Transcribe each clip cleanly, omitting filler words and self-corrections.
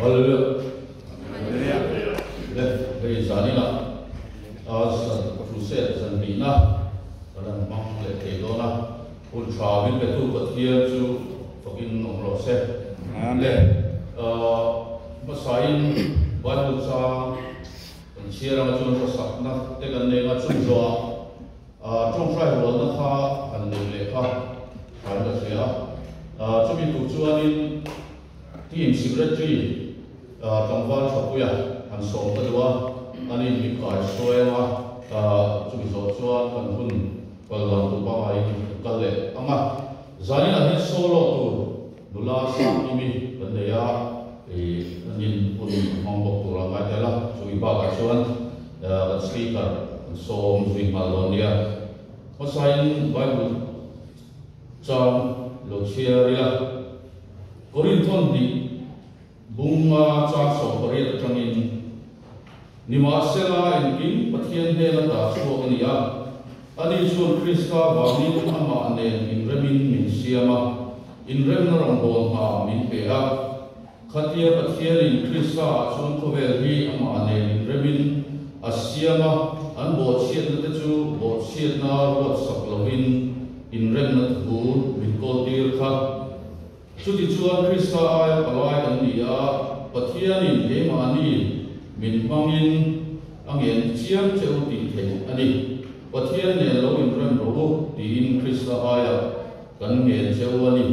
Hallelujah. Hallelujah. Le hei zanina a crusade zan hnihna kan han hmang leh thei dawn a, hun tha min petu Pathian chu fakin awm rawh se. Le hmasain Bible chang kan chhiar anga chuan hmasakna te kan nei anga chung zawhah tawngtai rualna kha han neih leh kha thain ka hria a, chumi tur chuanin Team Secretary tlangval Thapuia han sawm ka duh a, ani min kai hruai ang a, chumi zawh chuan kan hun kal dan tur pangaiin kan kal leh ang a. Zaninah hian solo tur nula Sangkimi kan nei a, anin hun hmang bawk tur a ngai tel a, chumi bakah chuan kan speaker kan sawm zui nghal dawn nia. Hmasain Bible Chang lo chhiar ila, Korinthon hnih bunga chang 18 atangin, Nimahsela engkim Pathian hnena dah chhuak a ni a, ani chuan Krista vangin amah nen inremin min siam a, inremna rawngbâwl hna min pe a. Khatia Pathianin Krista-ah chuan khawvel hi amah nen inremin a siam a, an bawhchhiatna te chu bawhchhiatna ruatsak lovin inremna thu min kawltir kha. Chutichuan Krista aia palai kan ni a, Pathianin keimahni min hmangin a ngen chiang che u tih theih a ni. Pathian nen lo inrem rawh u tiin Krista aia kan ngen che u a ni.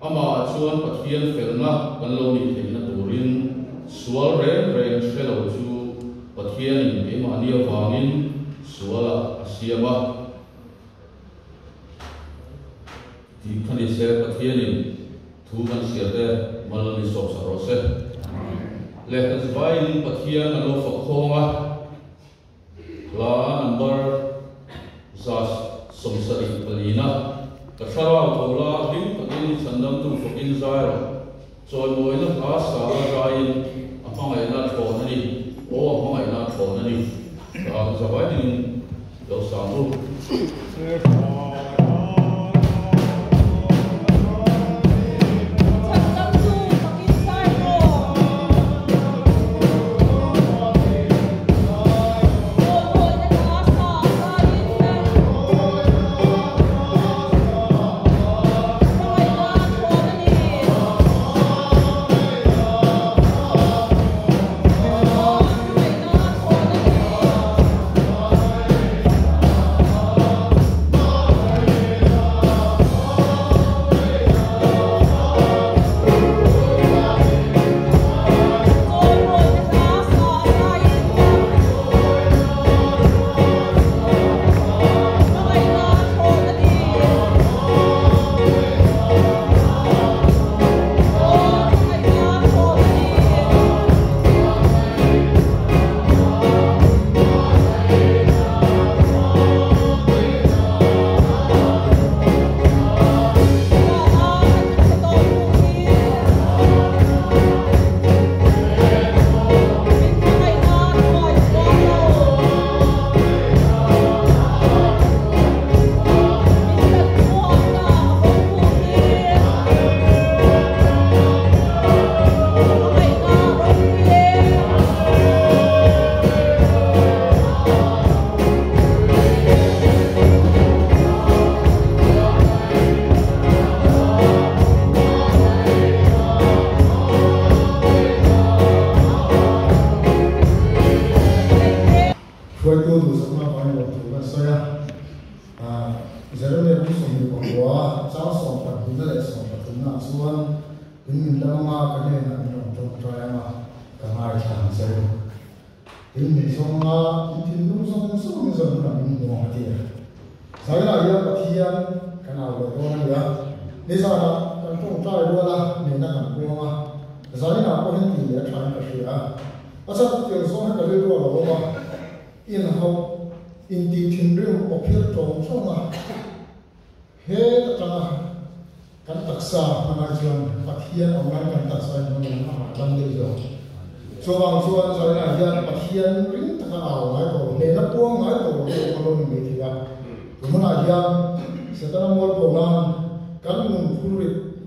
Amah chuan Pathian felna kan lo nih theihna turin sual reng reng hre lo chu Pathianin keimahni avangin sualah a siam a. Tih kha ni se, Pathianin thu kan hria te mal min sawpsak rawh se. Lehkha zivaiin Pathian a lo fak khawng a. Hla number 174 na, Ka thlarau tho la hlim takin chhandamtu fakin zai rawh. Chawimawina hla sa a zaiin a hmangaihna thlawn a ni, aw a hmangaihna thlawn a ni. Hla zavai dingin lo sang u. Chhandamtu fakin zai rawh. Chawimawina hla sa a zaiin hmangaihna thlawn a ni. Aw hmangaihna thlawn a ni. Chawimawina hla sa a zaiin hmangaihna thlawn a ni. Aw hmangaihna thlawn a ni. Zana kan hre tawh thu hi min hmangaihna thuai chhuak lo. Min hlat chhuak ta a bo thu hi hmangaihna ropui e. Hruaitu duhsakna avangin lawm thu kan sawi a, Jeremia kum 24 chang sawmpahnihna leh sawmpathumna ah chuan in min lam anga ka hnenah min rawn tawngtai anga ka ngaithla ang che u. In mi zawnga in thinlung zawng zawngin zawn hunah min hmu ang a ti a. Zainah hian Pathian kan au leh dawn a ni a, nizanah kan tawngtai rual a, nena kan puang a, zainah pawh hian tih leh a thain ka hria a. A chhan chutiang zawng hi ka rilru a lo awm a, inhauh, intih thinrim awphir tawng tawng a, He atanga kan taksa hman ai chuan Pathian awm nan kan taksa hi hman lam a hahdam deuh zawk. Chuvang chuan Zainah hian Pathian ring taka au ngai tawh lo, hnehna puang ngai tawh lo pawh ka lo ni mai thei a. Tun hunah hian Setana mualpho nan kan nun phurrit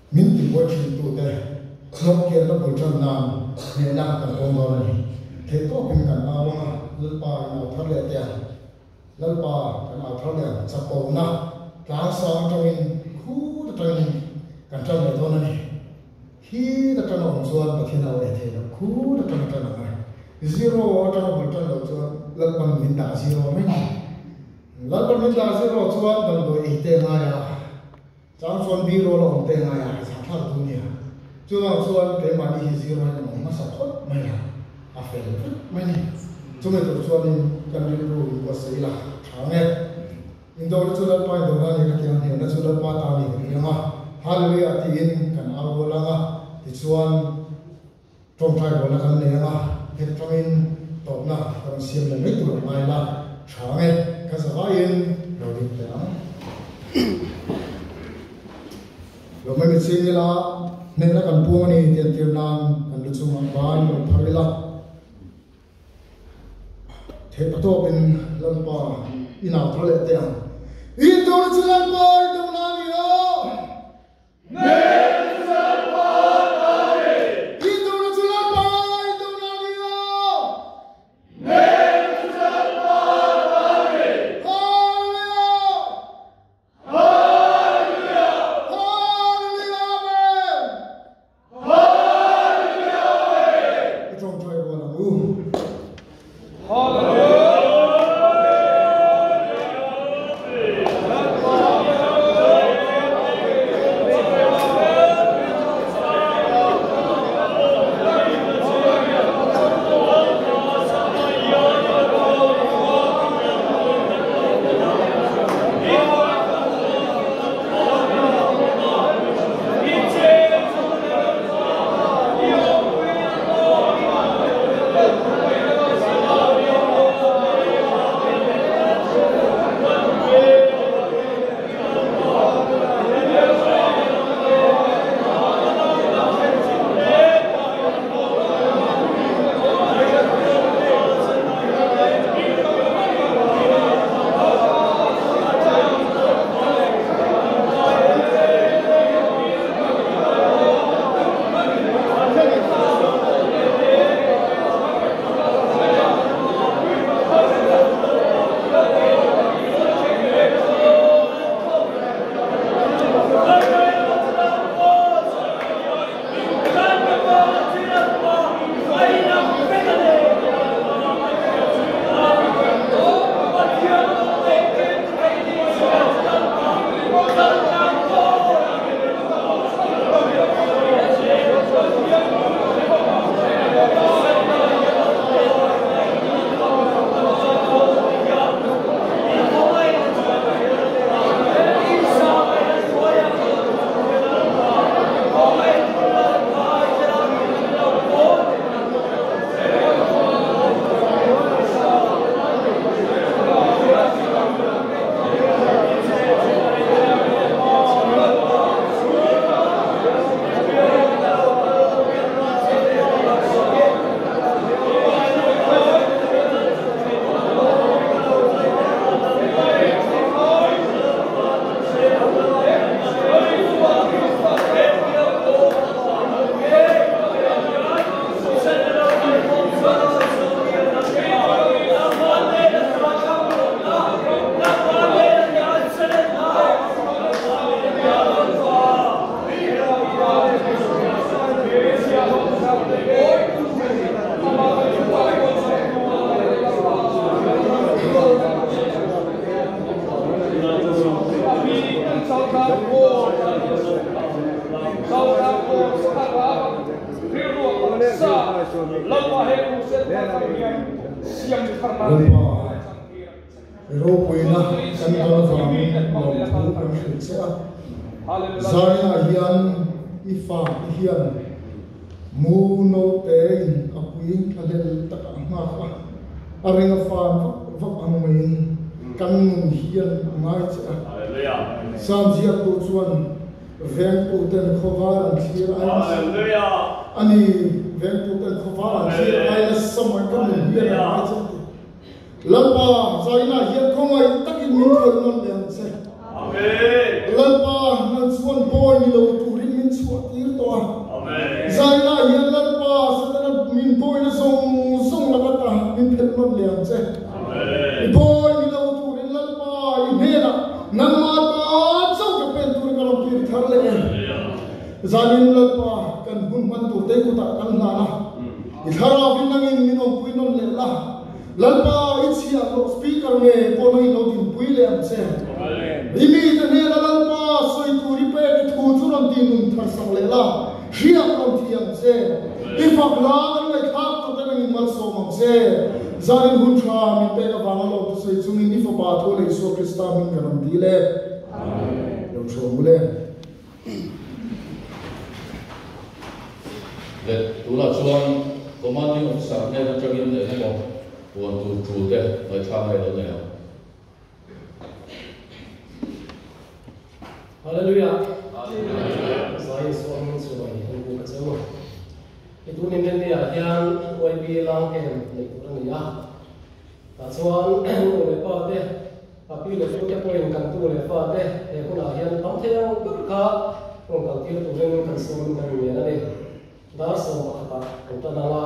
min tibuai thin tute. Hnawk kianna bul tan nan hnehna kan pawm dawn a ni. Theihtawpin kan au ang a, Lalpa in au thar leh teh ang. Lalpa kan au thar leh ang. Chapona tlang sang atangin khut atangin kan tan leh dawn a ni. Hit atanga awm chuan Pathian a awih thei lo, khut atanga tan a ngai. Zero atanga bul tan loh chuan Lalpan min dah zero mai ni. Lalpan min dah zero chuan damdawi ei te ngai a. Chang chuan biro la awm te ngai a, zahthlak duh nia. Chuvang chuan keimahni hi zir rawn awm hmasa phawt mai a, a fel vek mai ni. Chumi tur chuanin kan rilru in buatsaih ila tha ang e. Indawrna chu Lalpa indawrna a ni ka ti ang, hnehna chu Lalpa ta a ni ka ti ang a, Hallelujah tiin kan au rual ang a, tichuan tawngtai rualna kan nei ang a, nghet tangin tawpna kan rawn siam leh mai tur a ngai la tha ang e, ka zavaiin lo ding teh ang. Lo mai mi ching ila, hnehna kan puang a ni tih an tir nan kan lu chungah ban lo phar ila, theih patawpin Lalpa i nau thar leh teh ang. Indawrna chu Lalpa indawrna a ni a. Lalpa, i ropuina kan dawn avangin lawmthu kan hrilh che a. Zarinah hian i fa te hian mu naute in a pui thlahlel takah a nghak a, a ring a fan vak vak ang maiin kan nun hian a ngai che a. Sam ziaktu chuan Vengtuten khawvar an thlir ai nasa a ni, vengtuten khawvar an thlir ai nasa mai ka nun hian a ngai che a ti. Lalpa, zainah hian khawngaih takin min khawih nawn leh ang che. Lalpa, nan chuan bawi ni lo turin min chhuah tir tawh a. Zanin Lalpa kan hun hman tur te kutah kan hlan a, i thlarauin nangin min awmpui nawn leh la. Lalpa i chhiah loh speaker nge pawh nangin lo dinpui leh ang che. I mite hnena Lalpa sawi tur i pek i thu chu rawn ti nun thar sak leh la, hriak rawn thi ang che. I fak hla kan ngaihthlak tur te nangin malsawm ang che. Zanin hun tha min pek avanga lawm thusawi chungin i Fapa thu leh Isua Krista hming kan rawn dil e. Lo thu ang u le. Le, tunah chuan Commanding Officer hnen atangin eng emaw puan tur tul te ngaihthlak ngai lo nei ang. Hallelujah! Zai Isua hming chu mai an bu ka cheu. I tun inrinni ah hian YB lang em neih tur a ni a. Tah chuan nu leh pa te, a pi leh pu te pawhin kan tu leh fa te he hunah hian tam thei ang ber kha rawn kal tir turin kan sawmin kan ngen a ni. Dar 11 ah kan tan ang a,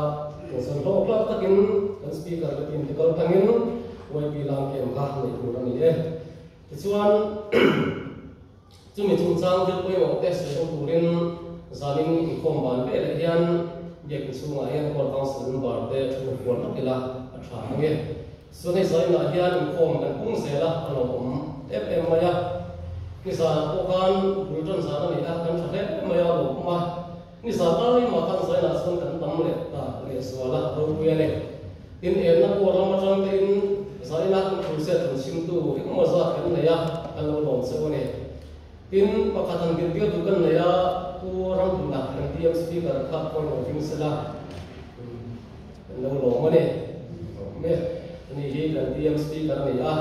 kan sawn hlawk hlawk takin kan speaker te team te kal tangin YB lang kem kha neih tur a ni e. Tichuan chumi chungchang thil pawimawh te sawi ho turin zanin inkhawm ban veleh hian biakin chhungah hian Court Council member te thu huan lawk ila a tha ang e. Chuan hei zainah hian inkhawm kan pung zel a, a lawmawm em em mai a. Nizanah pawh khan bul tan zan a ni a, kan tha hle mai a, lawmawm a. Nizan aimah khan zainah chuan kan tam leh ta lehzual a, ropui a ni. Tin, enna pawh ram atang tein zaina kan thulsiat rawn chhimtu engemaw zat kan nei a, kan lo lawm cheu a ni. Tin, pakhat han dintir duh kan nei a, Pu Ramhuna kan TM Speaker kha pawh lo ding sela, kan lo lawm a ni. Lawm e. Ani hi kan TM Speaker a ni a,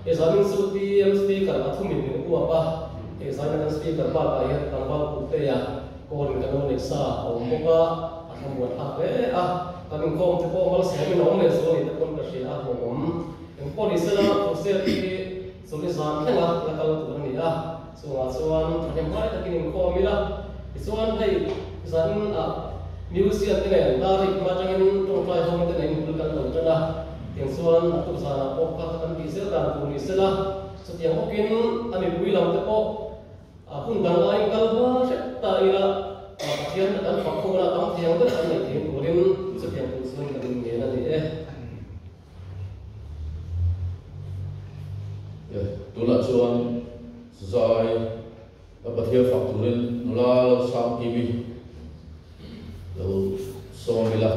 hei zanin chu TM Speaker a thumin min uap a, hei zaina kan Speaker bakah hian tlangval Putea, Kawn kan lo neih sa a awm bawk a, a thlamuan thlak hle a, kan inkhawm te pawh malsawmin a awm leh zual ni te pawn ka hria a, hlawhawm. Engpawh ni sela, Crusade hi chawlhi zan thleng a la kal tur a ni a, chungah chuan thahnem ngai takin inkhawm ila, tichuan hei zan ah museum te nen dar rik hma atangin tawngtai hawng te nen bul kan lo tan a, tiang chuan a tuk zanah pawh kha kha kan tih zel dan tur ni sela, chutiang bawkin a mipui lam te pawh A hun dang aiin kal hma hrep ta ila, Pathian kan fak khawna tam thei ang ber kan neih thei turin chutiang tur chuan kan inngen a ni e. Tunah chuan zai ka Pathian fak turin nula lo sang kimi lo sawm ila.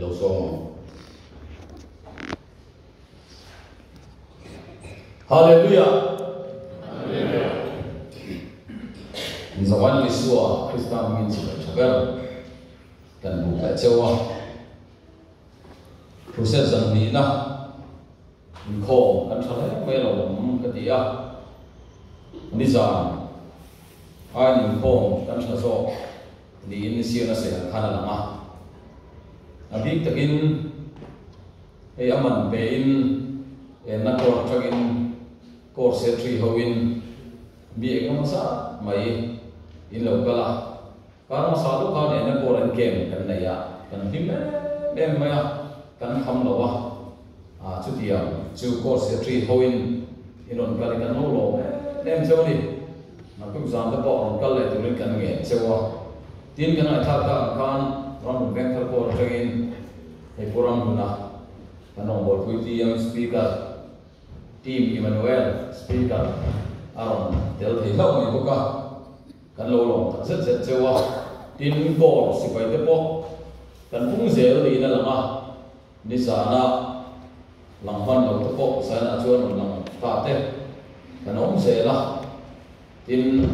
I lo sawm ang. Hallelujah! Zavan Isua Krista hmingin chibai tha ber kan buk leh cheu a. Crusade zan hnihna inkhawm kan tha hle mai lo awm ka ti a. Nizan aiin inkhawm kan tha zawk niin Siona Sena khan a lang a. A bik takin Hei a man pe in enna court atangin court secretary ho in mi eng emaw zat mai in lo kal a, kar hmasa deuh khan enna court an camp kan nei a, kan hlim em em mai a, kan kham lo a, ah chutiang chu court secretary ho in in rawn kal in kan lo lawm em em cheu a ni, naktuk zan te pawh rawn kal leh turin kan ngen cheu a, tin kan ngaihthlak tak ang khan Ramhun Vengthar court atangin Hei Pu Ramhuna kan rawngbawlpui TM Speaker Team Emmanuel Speaker a rawn tel thei hlauh mai bawk a, kan lo lawm tak zet zet cheu a, tin Corps sipai te pawh kan pung zel niin a lang a, nizana lang hman lo te pawh zainah chuan rawn lang ta te kan awm zel a, tin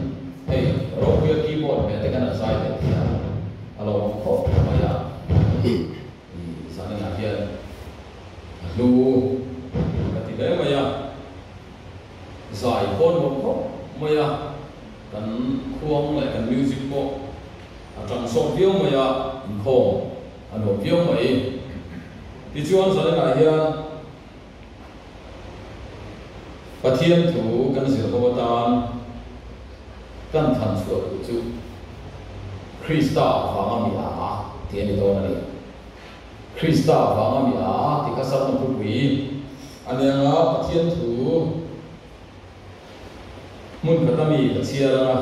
hei Ropuia keyboard hmeh te kan han zai leh thei a, a lawmawm khawp mai a, i zaninah hian a hlu ka ti hle mai a, zai pawh nuam khawp mai a, kan khuang leh kan music pawh a tang sawt viau mai a, inkhawm a nuam viau mai. Tichuan zaninah hian. Pathian thu kan zir ho atan kan than chhuah duh chu Krista vanga mi a tih a ni dawn a ni. Krista vanga mi a tih kha sermon thupui a ni anga Pathian thu hmun khata mi ka chhiar anga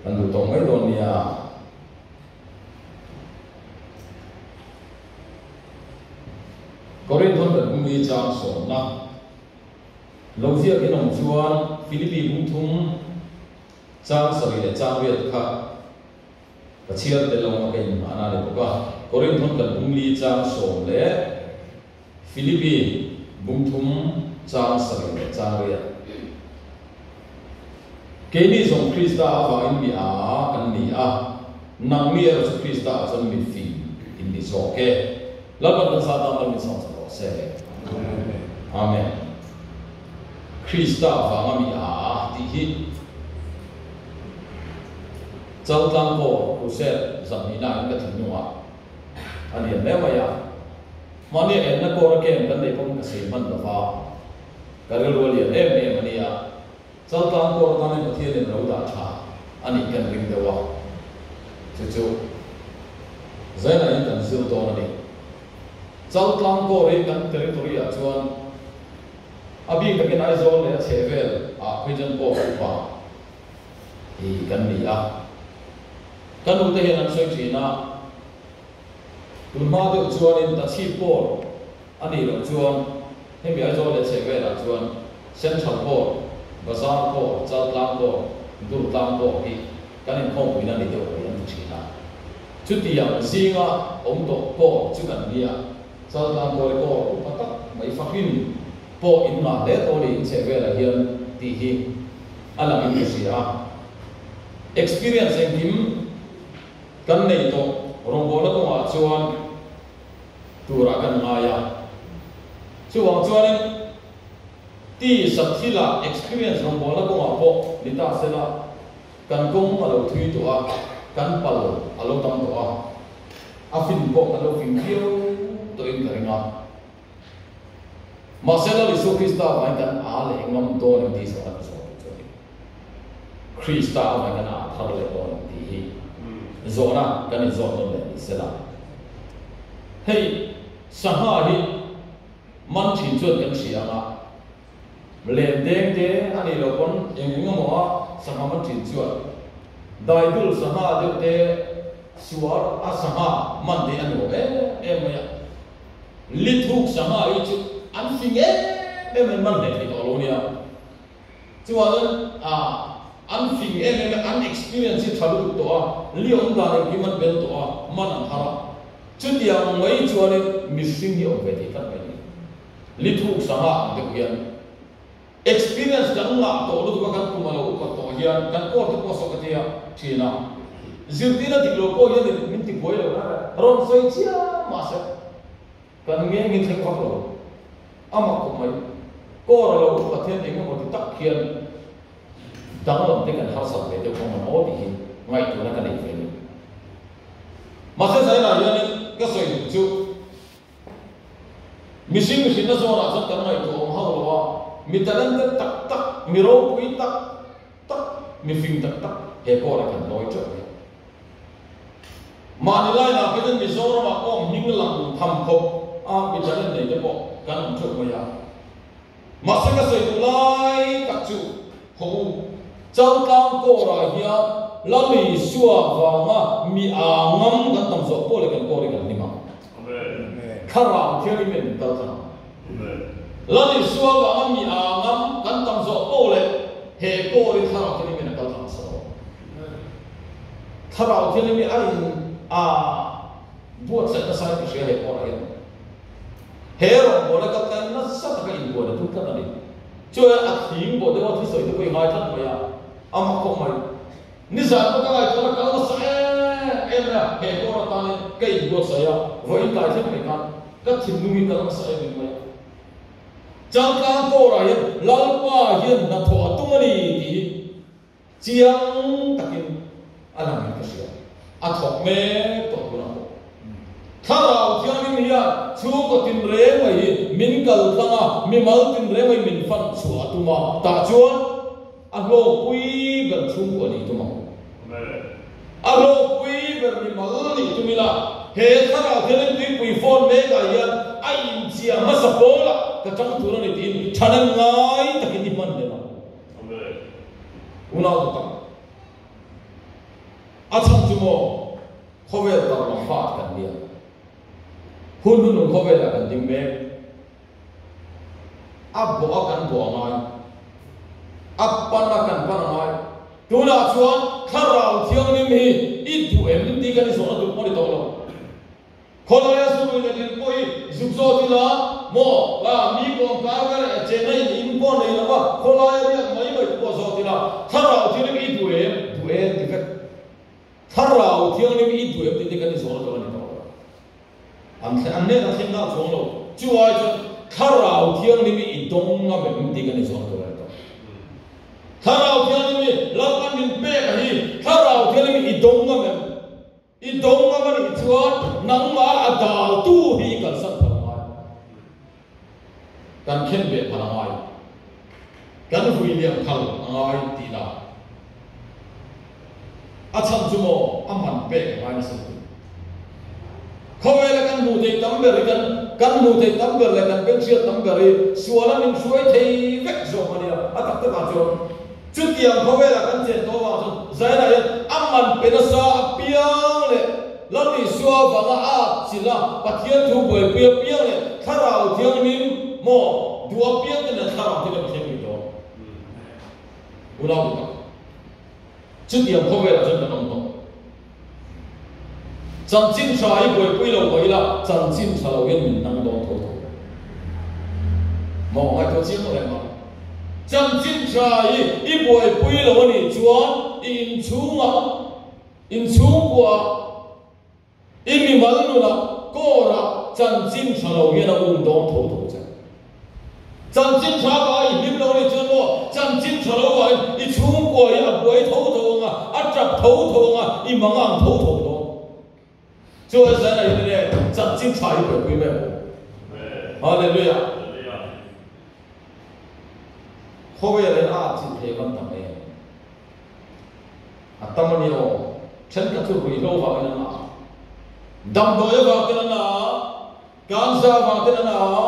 kan duh tawh mai dawn nia. Korinthon kan bung hi chang sawmna lo ziak in awm chuan Philippi bung thum chang sarih leh chang riat kha ka chhiar tel lo anga ka inhmahna a ni bawk a. Korinthon kan bung li chang sawm leh Philippi bung thum chang sarih leh chang riat. Keini zawng Krista avangin mi a kan ni a, nangni erawh chu Krista ah chuan mi fing in ni zawk e. Lalpan kan sa tan mal min sawm chak rawh se. Amen. Krista avanga mi a tih hi Chaltlang Corps Crusade zanhnihna in ka thinlungah a lian hle mai a. Mahni enna kawra camp kan neih pawhin ka sei hman lo va, ka rilru a lian em em a nia. Chaltlang kawr atangin Pathianin a lo dah tha a nih kan ring deuh a, chu chu Zainain kan zir dawn a ni. Chaltlang kawr hi kan territory ah chuan a bik takin Aizawl leh a chhehvel ah Pheijan pawh upa hi kan ni a. Ka nute hian an sawi thin a. Tun hma deuh chuanin Tachhip Court a nih loh chuan hemi Aizawl leh chheh velah chuan Central Court, Bazar Court, Chaltlang Court, Durtlang Court hi kan inkhawmpuina ni deuh mai an ti thin a. Chutiang zinga awm tawh Court chu kan nia, Chaltlang Court hi Court upa tak mai fahrin pawh in ngah hle tawh a ni in chheh velah hian tih hi a langin ka hria a. Experience engkim. Kan nei tawh rawngbawlna kawngah chuan turah kan ngai a. Chuvang chuanin ti Sathila experience rawngbawlna kawngah pawh ni ta sela kan kawng a lo thui tawh a, kan pal a lo tam tawh a, a fin pawh kan lo fin viau tawhin ka ring a. Mahse Lal Isua Krista avangin kan a leh ngam dawn em tih zawhna ka zawh duh chu a ni. Krista avangin kan a thar leh dawn em tih hi zawhna kan inzawt nawn leh ni sela. Hei sangha hi man thin chuan kan hria ang a, len deng te a nih loh pawn eng eng emaw a sangha man thin chuan daidul sangha deuh te suar a sangha man te a nuam em em mai a. Lithuk sangha hi chu an fing em em an man hlei thei tawh lo nia. Chuan ah an fing em em a, an experience hi tha lutuk tawh a, li awm dan engkim an bel tawh a, man an har a. Chutiang mai chuanin mihring hi awm ve thei tlat mai a ni. Lithuk sangha ang deuh hian experience kan ngah tawh lutuk a, kan kum a lo upat tawh hian kan kawl te pawh a sawk a tia thin a. Zirtirna dik lo pawh hian min ti buai lo rawn sawi chiam mahse kan ngengin thleng vak lo. A mak khawp mai. Kawl a lo upat hian eng emaw ti tak hian danglam te kan harsat ve deuh kawng an aw tih hi ngaihtuahna ka nei ve a ni. Mahse zainah hianin ka sawi duh chu mihring mihrinna zawnah chuan kan ngaihtuah awm hauh lo a, mi talented tak tak, mi ropui tak tak, mi fing tak tak he kawra kan lawi teuh mai. Mahni lainah phei chuan Mizoramah pawh hming lang tham khawp a mi talent nei te pawh kan awm teuh mai a. Mahse ka sawi duh lai tak chu haw u, Chaltlang kawrah hian Lal Isua vanga mi aa ngam kan tam zawh pawh leh kan kawr hi kan hlim ang. Thlarau Thianghlim hian min kal thlang ang. Lal Isua vanga mi aa ngam kan tam zawh pawh leh he kawr hi Thlarau Thianghlim hian a kal thlang sa lo. Thlarau Thianghlim hi a in a buatsaih nasa in ka hria he kawrah hian. He rawngbawlna kal tlai nasa taka inbuan a tum tlat a ni. Chuai a thing bawh deuh a thusawi te pawh i ngai tlat mai a, a mak khawp mai. Nizan pawh ka ngaihtuahna kal nasa em em mai a, he kawr atanin ka inbuatsaih a, vawiin tlai thleng mai khan ka thinlung hi kal nasa em em mai a. Changkang kawrah hian Lalpa hian hnathawh a tum a ni tih hi Chiang takin a lang in ka hria. A thawk mek tawh tunah pawh. Thlarau Thianghlim hian chhungkaw tinreng mai hi min kal tlang a, mimal tinreng mai min fan chhuah a tum a, tah chuan a hlawkpui ber chhungkua nih tum ang. A hlawkpui ber mimal nih tum ila, he Thlarau Thianghlim tuipui phone mekah hian a inchiah hmasa pawlah ka tang tur a ni tiin thanem ngai takin i hman hlel ang. Unau tak a chhan chu maw khawvel tar lam fat kan nia. Hun hunung khawvelah kan ding mek. A bawh a kan bawh a ngai. A pan a kan pan a ngai. Tunah chuan Thlarau Thianghlim hi i duh em tih kan i zawhna tur pawh a ni tawh lo. Khawlaia zu lui leh lirh pawh hi zuk zawt ila maw? La, mi kawngkar vel eh chena in in pawh nei lo va, khawlaia riak mai mai te pawh zawt ila, Thlarau Thianghlim i duh em? Duh em ti vek. Thlarau Thianghlim i duh em tih te kan inzawhna tur a ni tawh lo. An thleng, an hnenah thleng nghal chuang lo. Chu ai chuan Thlarau Thianghlim i dawng ngam em tih kan inzawhna tur a ni tawh. Thlarau Thianghlim i Lalpan min pek a hi, Thlarau Thianghlim i dawng ngam em? I dawng ngam a nih chuan nangmah a daltu hi i kalsan phal a ngai. Kan khen beh phal a ngai. Kan vui liam phal a ngai tih la. A chhan chu maw a man pek a ngai nasa lutuk. Khawvela kan hmuh theih tam ber hi kan kan hmuh theih tam ber leh kan benhriat tam ber hi suala min hruai thei vek zawk a nia a tak takah chuan. Chutiang khawvelah kan chen tawh avang chuan Zaina hian a man pe nasa apiang leh Lal Isua vanga a chilh a, Pathian thu buaipui apiang leh Thlarau Thianghlim maw duh apiang te nen Thlarau Thianghlim a thleng lui dawn. Unau duh tak. Chutiang khawvelah chuan kan awm tawh. Chanchin tha hi buaipui lo mai ila, chanchin tha lo hian min dang dawn tho tho. Maw ngaihtuah chiang reng a. Chanchin tha hi i buaipui lo a nih chuan i inchhungah, inchhungkuaah, i mimal nunah, kawrah chanchin tha lo hian a um dawn tho tho che. Chanchin tha vah i hlim lo nih chuan maw chanchin tha lo vahin i chhungkua hi a buai tho tho ang a, a tap tho tho ang a, i mang ang tho tho dawn. Chuan zan a in le chanchin tha hi buaipui mai ang u. Hallelujah. Khawvel in a chin thei van tam em. A tam a ni aw. Thenkhat chu ruihhlo vangin an a. Damdawi avangin an a. Ganja vang ten a na a,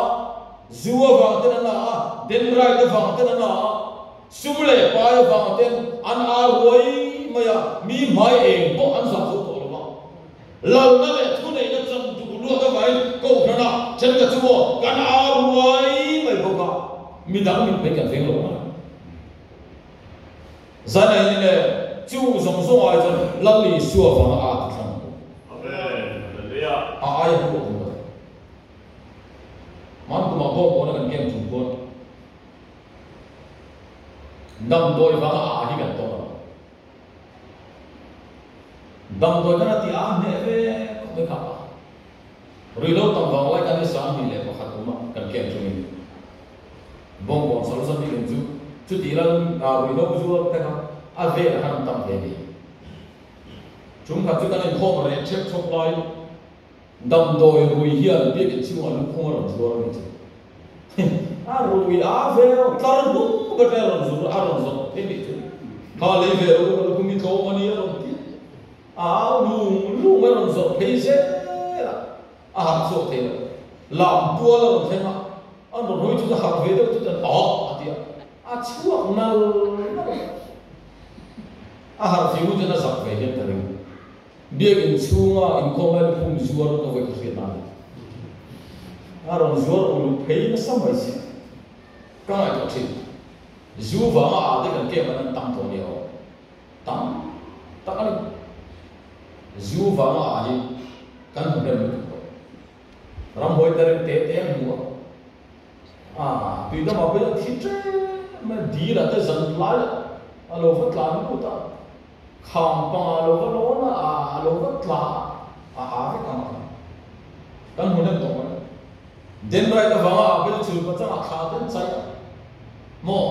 zu avang ten a na a, denrite avang ten a na a, sum leh pai avang ten an ar ruai mai a, mi hmai eng pawh an zah zo tawh lo va. Lalna leh thuneihna chan duh luat avangin Kohhranah thenkhat chu maw kan ar ruai mai bawk a, midang min hmei kan veng lo mai. Zanaini leh chu zawng zawng ai chuan Lal Isua vanga a ti thlang. Amen. Hallelujah. A aia hlu a awm lo. Man kumah bawng pawhna kan kem chung khuan damdawi vanga a hi kan tawng a. Damdawi khan a ti a hneh ve khawp mai kha pa. Ruihhlo tam vang lai khan hi 21 kuma kan kem chungin Bawngkawn solution bik in chu chuti lan ruihhlo zuar te kha a velah khan an tam hle ni. Chung khat chu kan inkhawm reh ṭhep chhawp lai damdawi rui hian biakinn chhungah luphung a rawn zuar a ni chu. A rui a ve lo, tlar hnung ber te a rawn zur a rawn zawt phei nih chu. Kha lei ve lo ka luphung hi tlawm a ni a rawn ti a, a au lung lung a rawn zawt phei zel a, a harh chhuak thei lo. Lam tual a rawn thleng a, an rawn hawi chu a harh ve deuh chu chuan awh a ti a, a chhuak nal nal a. A harh fim u chuan a zak ve hian ka ring. Biakinn chhunga inkhawm lai luphum zuar ka vawi ka hriat nan a ni. A rawn zuar uluk phei nasa mai si. Ka ngaihtuah thin. Zu vanga a te kan kem an an tam tawh nia aw. Tam tak a ni. Zu vanga a hi kan hmu rem lutuk tawh. Ramhuai te reng te te an hmu a. A tui dam ah pawhin a thi ṭem mai a, dil ah te zan lai a lo va tlan lut a, kham pang ah a lo va lawn a, a lo va tla a, a a vek ang a, kan hmu nem tawh mai. Denrite avanga a bel chul pachang ah thla te an chai a, maw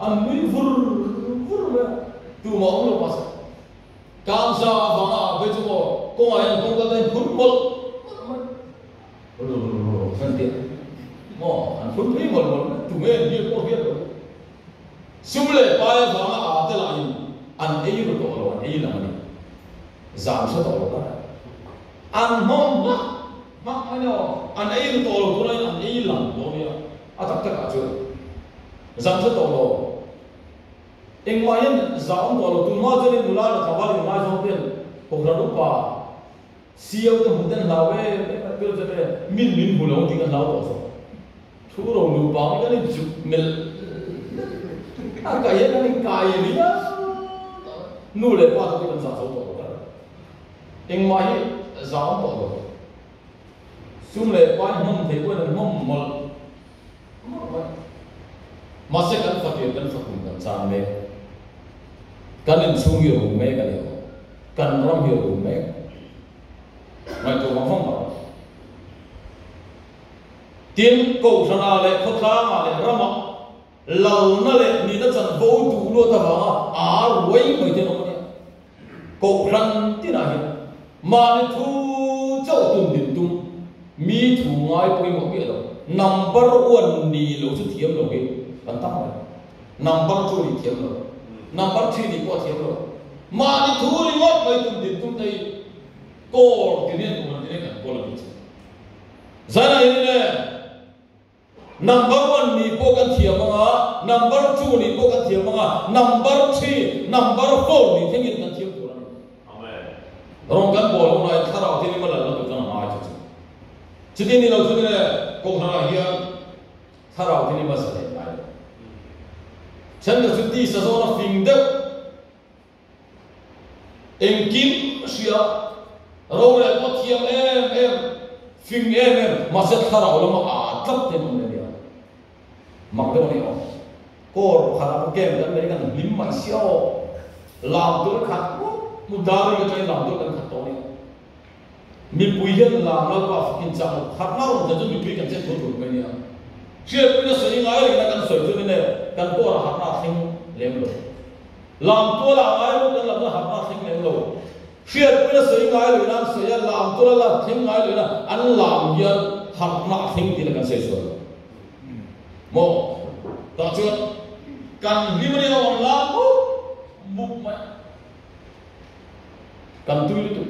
an nui vur vur mai a, tumah awm lo mahse. Kangza avanga a bel chu maw kawngah hian kawngka te an phun mawlh mawlh mai. Kan ti a, maw an phun phei mawlh mawlh mai, tunge an biak pawh hriat lo. Sum leh pai avanga a te lahin an ei ru tawh lo, an ei lam a ni. Zan hre tawh lo ta. An hmawm hmak hmak mai nia aw, an ei ru tawh lo tunah hian an ei lam tawh nia, a tak takah chuan zan hre tawh lo. Engmah hian zah awm tawh lo, tunhma chuan in nula leh tlangval inngaizawng ten Kohhran upa Siau te hmu ten hlau em em a tir chuan e min min hmu lo tih ka hlau tawh zawk. Thu ro nu pang hi kan in chuk melh melh a kai hian kan in kai riau tawh a, nu leh pa te pawh kan zah zo tawh lo ta. Engmah hi zah awm tawh lo. Sum leh pa hi hnawm thei pawhin an hnawm mawlh mawlh mai. Mahse kan fatir kan fakum kan chan mek. Kan inchhung hi rum mek a ni aw. Kan ram hi rum mek. Ngaihtuah vang vang rawh. Tin, Kohhranah leh khawtlangah leh ramah lalna leh nihna chanvo duh luat avanga ar ruai mai te an awm a nia. Kohhran tinah hian mahni thu chauh tum din tum, mi thu ngai pawimawh miah lo, number one ni lo chu thiam lo hi kan tam mai. Number two nih thiam lo, number three nih pawh a thiam lo. Mahni thu ringawt mai tum din tum te hi kawr ti nen kum han ti nen kan kawl a nih chu. Zaina hian le Number one nih pawh kan thiam ang a, number two nih pawh kan thiam ang a, number three, number four nih thlengin kan thiam tur a ni. Rawng kan bawl ho nain thlarau te rim a lalna tur chuan a ngai chu chu. Chuti ni lo chu ni le, Kohhranah hian thlarau te rim a za leh ngai lo. Thenkhat chu tisa zawn a fing deuh. Engkim hria, rorel pawh thiam em em, fing em em, mahse thlarau lama aa tlat te an awm leh nia. Mak deuh a ni aw. Kawr pakhat ah pawh kem kan nei kan hlim mai sia aw. Lam tur a khat mup mup, dar ri atangin lam tur kan khat tawh a ni. Mipui hian lam Lalpa fakin chak lo, khat nau ang te chu mipui kan che thur thur mai nia. Hriatpuina sawi ngai rengin a kan sawi chu ni ne, kan kawr a harhna a thleng lem lo. Lam tuala a ngai lo kan lamna harhna a thleng lem lo. Hriatpuina sawi ngai loin an sawi a, lam tuala la thleng ngai loin a an lam hian harhna a thleng tih la kan sawi sual lo. Maw? Tah chuan kan hlim a nia awm lam mup mup mai. Kan tui lutuk.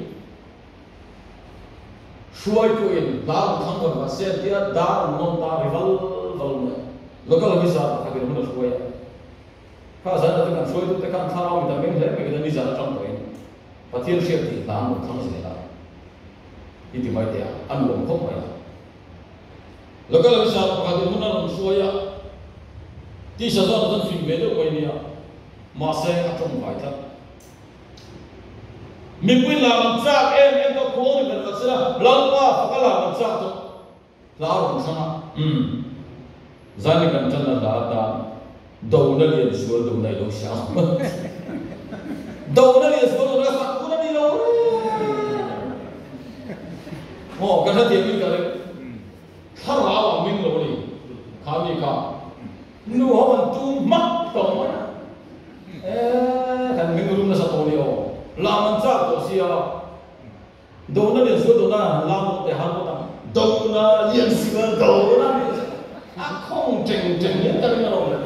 Hruaitu in hla rawn thlang rawn mahse an tia dar an nawn ta ri val val mai a. Local officer pakhat in hun a hruai a. Kha zan atang kan hruaitu te khan thlarau mit a meng hle mai kha ni zan atang tawhin Pathian hriat tih hla an rawn thlang zel a. I ti mai teh a, a nuam khawp mai a. Local officer pakhat in hun a rawn hruai a. Tisa zawt a chuan fing ve deuh mai nia. Mahse a tawngvai tlat. Mipui lam chak em em tawh. khuang ri vet vet sela, Lalpa fak a lam an chak tawh. Hla a rawn thlang a, umm, Zani kan ṭanna hla atan dona lian sual dona i lo siam. Dona lian sual dona sak hun a ni lo reng. Maw, ka hrethiam in ka ring. Thlarau ang min lo ni. Kha mi kha nu ho an tum hmak tawh mai a. Eee, kan ming rum nasa tawh ni aw. Lam an chak tawh sia. Dona lian sual dona han lam bawk teh han bawk ang. Dona lian sual dona lian sual a khawng teng teng hian ka ring alawm le.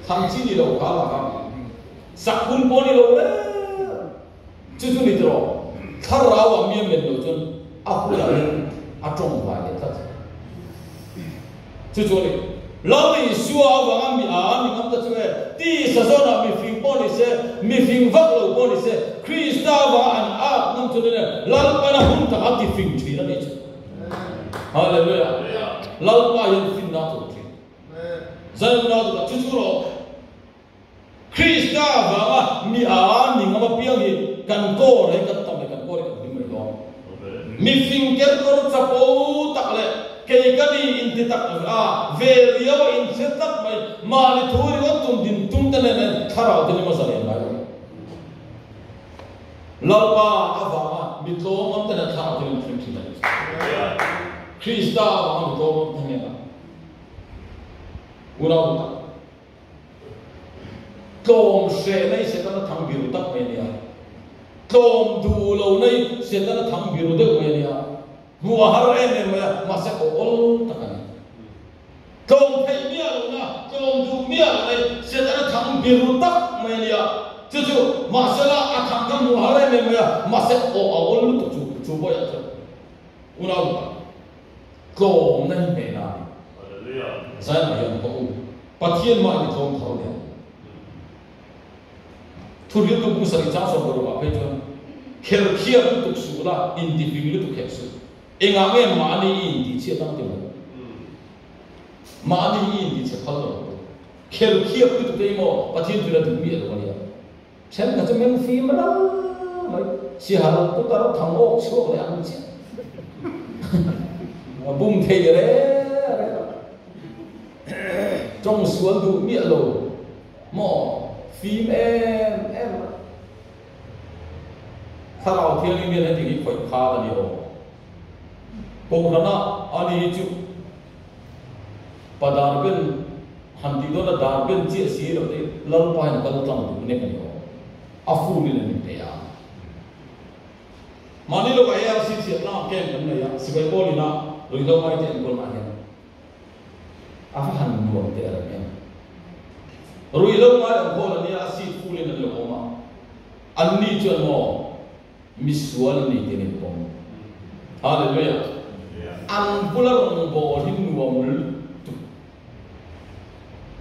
Thlang chi ni lo kha lak a. Sak hun pawh ni lo le. Chu chu ni tiraw thlarau ah mi a men lo chuan a hunah hian a tawng vai leh tlat. Chu chu a ni. Lal Isua avanga mi a ni ngam ta chu e, ti sazawnah mi fing pawh ni se, mi fing vak lo pawh ni se, Krista avanga an at ngam chu ni le, Lalpana hun taka ti fing thin a nih chu. Hallelujah! Lalpa hian finna a thawk thin. Zaiuna tukah chu chu rawh. Krista avanga mi a ni ngam apiang hi kan kaw reng kan tam leh kan kaw reng kan hlim mai dawn. Mi fing ker kawr chapo tak leh kei ka ni inti tak a ve riau a inhre tlat mai mahni thu ringawt tum din tum te nen hian thlarau te lim a zalen ngai lo. Lalpa avanga mi tlawm ngam te nen thlarau te lim a thleng thin a ni. Krista avanga mi tlawm ngam te hnenah unau tak. Tlawm hreh nei Setana thang biru tak mai a nia. Tlawm duh lo nei Setana thang biru deuh mai a nia. Hmuh a har em em mai a, mahse aw awl tak a ni. Tlawm theih miah lohna, tlawm duh miah lo nei Setana thang biru tak mai a nia. Chu chu, mahse la a thang kha hmuh a har em em mai a, mahse aw a awl lutuk chu chu bawiah chuan unau duh tak. Tlawmna hi hmehna a ni. Zaimah hian ka u, Pathian mah hi tlawm thar nen. Thuhriltu bu sarih chang 16 ah phei chuan, Kherkhiat lutuk suh la, intifing lutuk hek suh. Engah nge mahni i intihchhiat ang ti mai? Mahni i intihchhe phal lo ang. Kherkhiat lutuk te hi maw Pathian thil a duh miah lo a nia. Thenkhat chu meng fim ral mai, sihal putar thang awk chhuak leh ang chiah. A bum thei re re lo. Tawng sual duh miah lo maw fim em em mai. Thlarau Thianghlim hian heti hi khawih phal a ni aw. Kohhrana a ni chu Padar ben han tih dawn a dar ben chiah si loh te Lalpa hian a kal tlang duh nek a ni aw. A full in an inpe a. Mahni lawkah ARC chhiat tlangah camp kan nei a, sipai pawl ina ruihhlo ngai te enkawl nah hian a va han nuam teh reng em. Ruihhlo ngai ang khawl a nia, a seat full in an lo awm a. Anni chuan maw Misual an ni tih an inpawm. Hallelujah! An bula rawngbâwl hi nuam lutuk.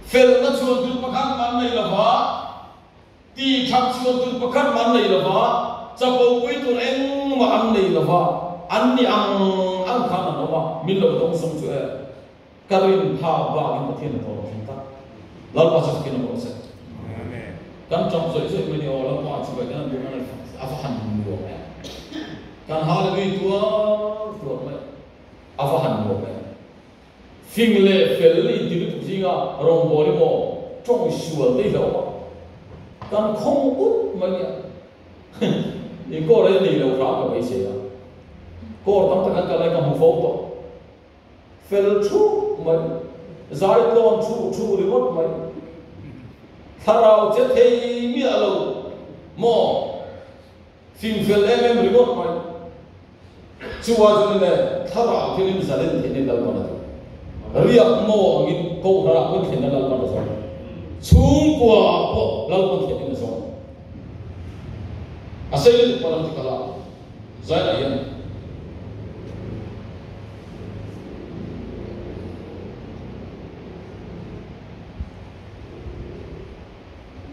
Felna chhuan tur pakhat man nei lova, tihṭhat chhuan tur pakhat man nei lova, chapopui tur engmah an nei lova, an ni ang ang khan an awm a, min lo dawng sawm chu e. Ka rin phak bakin Pathian a tawng thin tak. Lalpa chu fakin a mawh se. Kan tap zawih zawih mai ni aw Lalpa chu bai kan an an a va han nuam em. Kan hallelujah tuar tuar mai a va han nuam em. Fing leh fel inti lutuk zinga rawngbâwl emaw tawng sual te hi a awm a. Kan khawng ut mai nia. Inkawr hi nei lo hram ka beisei a. Kawr tam tak an kal lai ka hmu fo tawh. Fel thup mai, zai tlawn thuh thuh ringawt mai, thlarau che thei miah lo maw, fing fel em em ringawt mai, chua chu ni le thlarau thilin zalen theih ni Lalpan a duh. Riak maw angin Kohhrah pawhin thlenna Lalpan a zawng. Chhungkua ah pawh Lalpan thlenin a zawng. A sei lutuk pawn an ti kal a. Zainah hian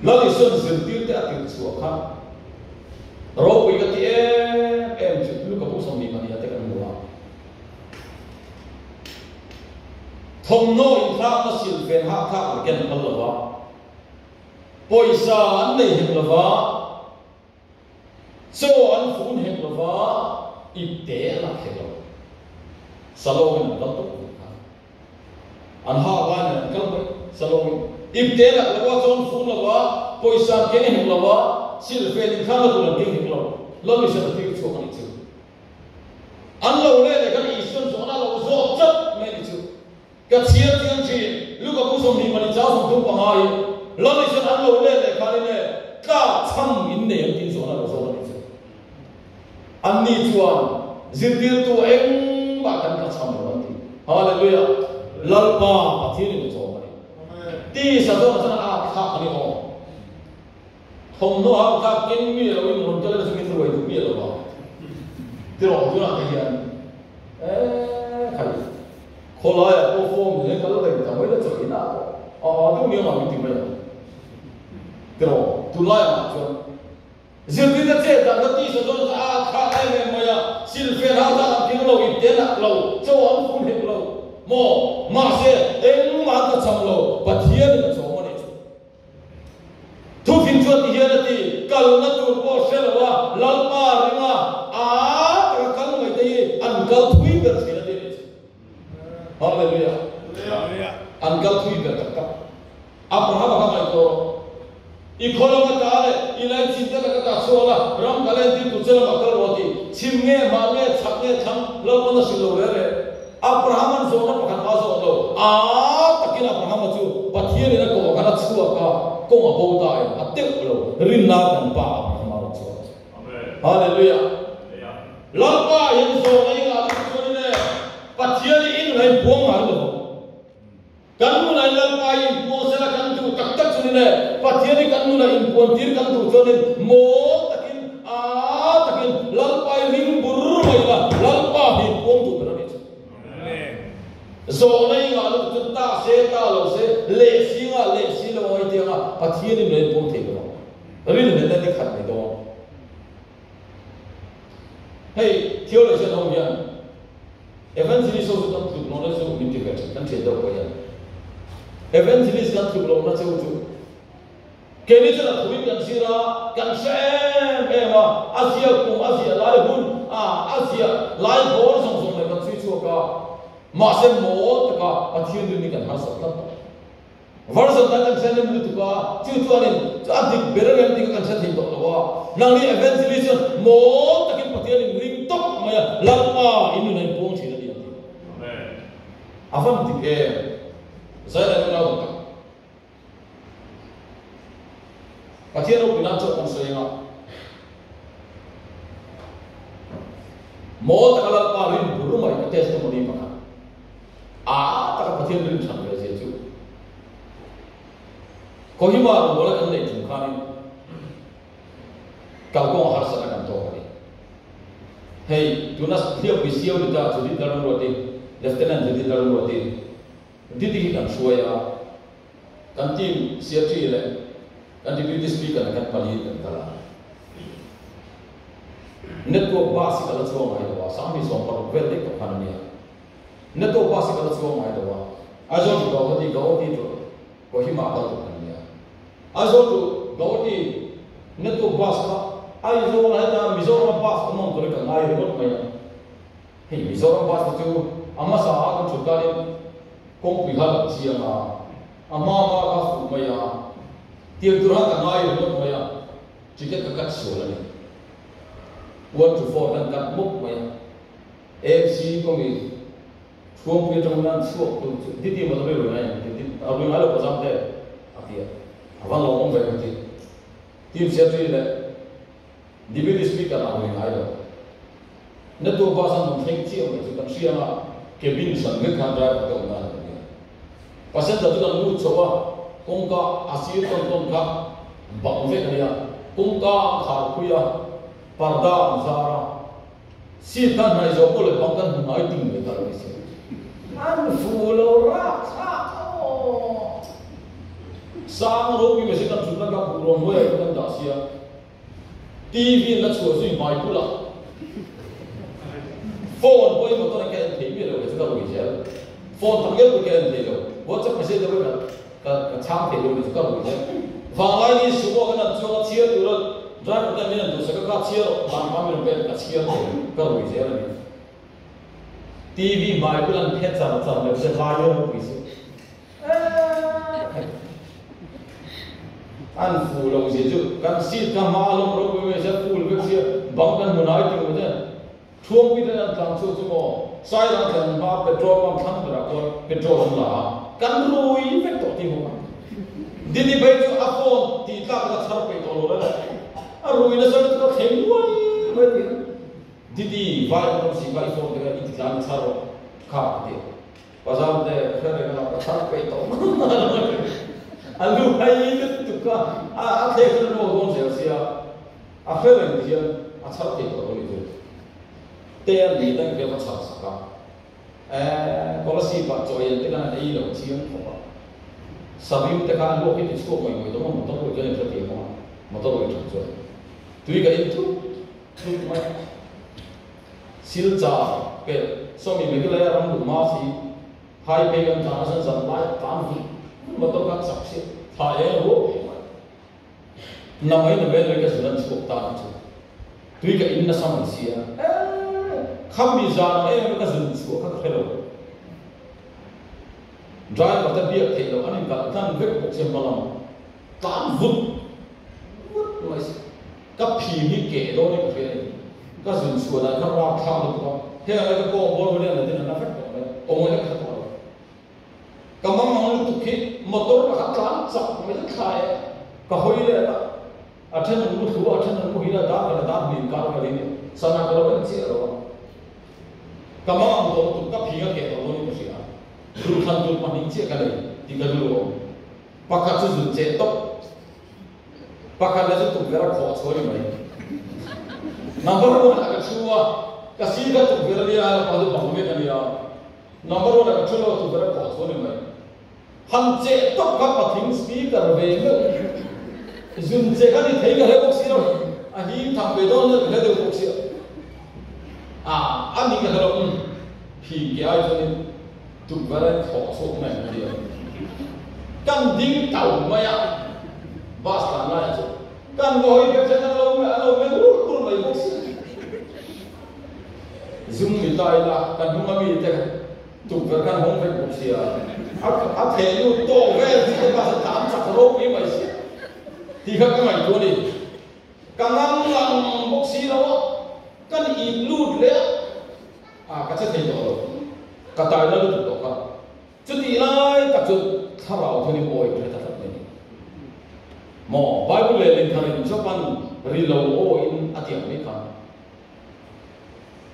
Lal Isuan zirtirte a tirh chhuah kha ropui ka ti em em chu Luka bu 22 te kan hmu a. Thawmhnaw inthlakna silfen hahthlak leh ken phal lova, pawisa an nei hek lova, Chaw an fun hek lo va, ipte a lak hek lo. Salawngin an kal tawp tih kha. An hak lai nen an kal mai. Salawngin ipte a lak lo va, chaw an fun lo va, pawisa an keng hek lo va, silhfen inkhang na tur an keng hek lo. Lal Isua a tir chhuak a nih chu. An lo leh leh khan Isuan zawhna a lo zawk chat mai a nih chu. Ka chhiar chiang thin, Luka bu 25 chang 35 hi Lal Isuan an lo let leh khanin e, tlak chham in nei ang tih zawhna a lo zawk a nih chu. Anni chuan zirtirtu engmah kan tla chham lo an ti. Hallelujah! Lalpa Pathian in a chawm a ni. Tisa zawhna chuan a thlak a ni aw. Thawmhnaw hang thlak keng mi lo in rawn kal chu min ruai duh miah lo va. Tirawh tunah te hian eh khai khawlaiah pawh form hle kal reng ta mai la chaw inah pawh a deuh nia min ti mai ang. Tirawh tunlaiah mah chuan zirtirna chet dan kha tisa zawn kha a thlak em em mai a, silfen hang thlak an keng lo, ipte nak lo, chaw an fun hek lo maw? Mahse engmah an tla cham lo, Pathianin a chawm a nih chu. Thufing chuan ti hian a ti, Kalna tur pawh hre lo a, Lalpa ringa a taka kal mai te hi an kal thui ber thin a ti a nih chu. Hallelujah! An kal thui ber tak tak. Abraham a kha ngaihtuah rawh. I khaw lama ta leh i laichin te laka ta chhuak la, ram kal entir tur che lamah kal rawh a ti. Chhim nge, hmah nge, chhak nge, thlang, Lalpawn a hrilh lo reh reh. Abraham an zawhna pakhat mah zawh lo. A takin Abrahama chu Pathianin a kawh khan a chhuak a, kawng a bo ta em? A teuh lo. Rinna kan pa Abrahama rawn chhuak a. Hallelujah! Lalpa hian zawhna i ngah lut chuanin e, Pathian i inraih buang ngai lo vang. Kan nunah in Lalpa i inpuang sela kan duh tak tak chuanin e, Pathian i kan nunah inpuantir kan duh chuanin mawl takin, a takin Lalpa i ring bur mai ila, Lalpa hi inpuang duh ber a nih chu. Zawhna i ngah lutuk chuan ta se, ta lo se, leh si ngah, leh si lo ang i ti ang a, Pathian in lo inpuang thei lo ang. Rinhlelhna ni khat mai dawn. Hei theologian ho hian Evangelist ho chu kan tluk lohna chu min ti ve thin, kan thian deuh pawh hian. Evangelist kan tluk lohna cheu chu keini chuan a thuin kan zir a, kan hre em em a, a ziah kum, a ziah lai hun, a a ziah lai bawr zawng zawng leh kan chhui chhuak a, mahse mawl taka Pathian rin hi kan harsat tlat tawh. Version dang kan hre nem lutuk a, chu chuanin chu a dik ber rem tih kha kan hre thei tawh lo a. Nangni evangelist chuan mawl takin Pathian in ring tawp mai a, Lalpa in nun a inpuang thin a ni ang tih. A van dik em? Zai lai nau dik tak. Pathian ropui nan chauh kan sawi anga. Mawl taka Lalpa rin bur mai ka testimony pakhat. A taka Pathian rin that ve zia chu Kohima rawngbawla kan neih chung khanin kalkawng a harsatna kan tawk a ni. Hei tuna hliampui siau ni ta Judith Lalramruati, Lieutenant Judith Lalramruati, Didi hi kan hruai a, kan team Secretary leh kan Deputy Speaker nen khan pali in kan kal a. Network bus hi ka la chuang ngai lo a, 2016 vel daih tawh khan a nia. Network bus hi ka la chuang ngai lo a, Aizawl to Guwahati, Guwahati to Kohima kal tur kan nia. Aizawl to Guwahati network bus kha Aizawl a heta Mizoram a bus awm ang turin ka ngai ringawt mai a. Hei Mizoram bus te chu a hmasa a kan thut kanin kawngpui kha a lo chiang a, a hma hma kha a fuh mai a, tiang tur khan ka ngai ringawt mai a, ticket ka cut sual a ni. 1 to 4 kan cut mawp mai a. AMC kawngin Thuampui atang nan chhuak tur chu Didi maw rui ngai ang ti a rui ngai lo pawh te a ti a, a van lawmawm ve ka ti. Team Secretary leh Deputy Speaker a rui ngai lo. Network bus an rawn thleng chiah mai chu kan hria a, cabin hran vek khan driver te awm dan a ni a. Passenger chu kan lut chho a, kawngka a sir tawn tawn kha bang vek a nia, kawngka an khar phui a, parda an zar a, Seat kha hnaih zawh pawh leh bang kan hmu ngai ting mai ta lo ni si. An fu lo rak thlak aw. Sang ropui mai si kan thutna kha buh rawn huai ah kan dah sia. TV in la chhuah zui hmai bulah phone pawh hi motor in ka en thei miah lo kei chu ka rui zel. Phone tak ngial pawh ka en thei lo. WhatsApp message te pawh ka ka chhang thei lo ni chu ka rui zel. Vanglai ni sumo kan han chuang a chhiar tura. Driver ten min an duhsak a kha chhiar dan kha min rawn pek a ka chhiar thei ka rui zel a ni. TV hmai bul an phe char char leh se vai rawng pui se an fu lo zia chu kan seat kha hma a lawm ropui mai sia full vek sia bang kan hmu nai ti maw ten Thuangpui ten an tlang chu chu maw Sairang thlen hma petrol pump thlang berah khuan petrol an la a kan rui vek tawh ti bawk a Dini phei chu a phone tih tlak in a chhar peih tawh lo reng a rui nasa lutuk a thleng uai mai ti a. Didi, vai an awm si kha i phone te kha i ti tlan i chhar rawh kha ka ti a. Pazam te ka hre reng a, ka chhar peih tawh a lu hai lutuk a, a thlek chuan a lu a dawn zel sia, a hre reng ti hian a chhar thei tawh lo ni chu. Te a ni dang hian ka chhar sak a, eh Kolasib ah chaw en te khan an ei lo chiang khawp a, Sarim te kha an luak hi ti chhuak ngawih ngawih tawh a, motor ruih chuan in hre thiam ang a, motor ruih that chuan tui ka in thup. Thut mai. Silchar pel sawmi Meghalaya ram duh hma si phai phei kan tlan a zan zan lai a tlan vut vut motor kha chak si thla eng ruak thei mai. Na mai na vel mai ka zun an chhuak ta ni chu. Tui ka in nasa mai sia. Eee khami zan ang em em ka zun chhuah kha ka hre lo. Driver te biak theih loh an inkalh hnan vek bawk sia hma lam tlan vut vut mai si. Ka phim hi keh dawn in ka hria a ni. Ka zun chhuah dan kha rap thlak lutuk a, heng lai ka kawng bawr hawleh an tin a na vek tawh mai, awm awih a kha tawh lo. Ka mangang lutuk hi motor ka kha tlan chak mai zet thla e, ka hawi let a, a then an mu thlu a, a then an mu hil a, dar khat a dar hnih inkar ka ring e, sana ka lo en chiah lo a. Ka mangang tawh lutuk, ka phing a keh tawh dawn in ka hria a, duhthlan tur pahnih chiah ka nei tih ka rilru a awm. Pakhat chu zun cheh tawp. Pakhat leh chu tukverh a khawh chhuah ni mai. Number one ah ka thu a, ka sir kha tukverh a nia, a pa chu bang vek a nia. Number one ah ka thu lo a, tukverh a khawh chhuah ni mai. Han cheh tawp kha pathing speaker ve meuh. Zun che kha ni thei ka hle bawk si lo, a him tham ve dawn ka hle deuh bawk si a. Ah, a ni ka hre lo, umm, phim ke ai chuanin Tukverh an thlawh chhuak mai ang tia kan ding tau mai a, bus tlan laiah chuan kan va hawi vek hian an lo an lo meng rulh rulh mai bawk si. Zum ni ta ila kan hnung a mi te tukverh khan hawng vek bawk sia, a a theh lut tawk vel tih te bus a tlan chak ropui mai sia tih kha ka ngaihtuah a ni. Ka ngam ngang bawk si lo a, kan ip lut leh a. A, ka che thei tawh lo. Ka tai la lutuk tawh kha. Chutih lai tak chu thlarau thil in awi hre ta tlat mai ni. Maw, Bible leh lintharin Japan ri lo aw in a tiang mai kha.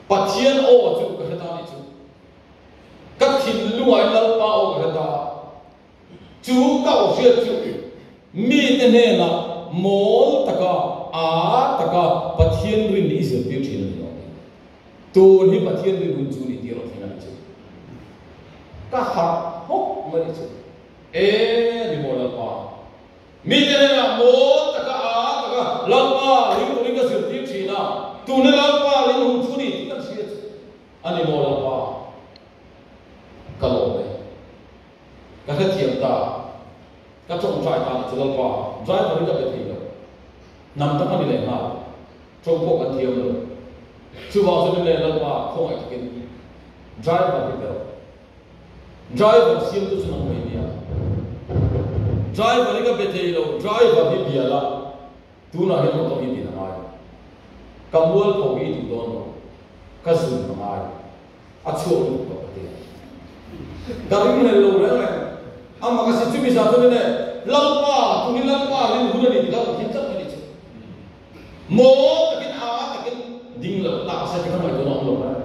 Pathian aw chu ka hre ta nih chu. Ka thinlungah in Lalpa aw ka hre ta a. Chu ka aw hriat chu mite hnenah mawl taka, a taka Pathian rin i zirtir thin a ni lo. Tun hi Pathian rin hun chu ni tir awh thleng a ni chu. Ka harh hawk mai ni chu. E ni maw Lalpa? Mite hnenah mawl taka, a taka Lalpa ring turin ka zirtir thin a, tun hi Lalpa rin hun chu ni tih kan hria chu a ni maw Lalpa? Ka lawm e. Ka hrethiam ta. Ka tawngtai ta ni chu Lalpa, driver hi ka be thei lo. Hnam tak a ni leh nghal. Tawng pawh kan thiam lo. Chuvang chuan in leh Lalpa khawngaih takin driver hi be rawh. Driver siamtu chu nang mai nia. Driver hi ka be thei lo, driver hi bia la. Tunah hian motor hi din a ngai. Ka mualpho hi i duh dawn lo. Ka zun a ngai. A chhuak lutuk tawh ka ti a. Ka ringhlel lo reng reng. Amah ka si chumi zan chuan ine Lalpa, tuni Lalpa ring hun a ni tih kha ka thin tlat mai ni chu. Maw takin a takin ding lo ta se ti kha ngaihtuahna awm lo reng.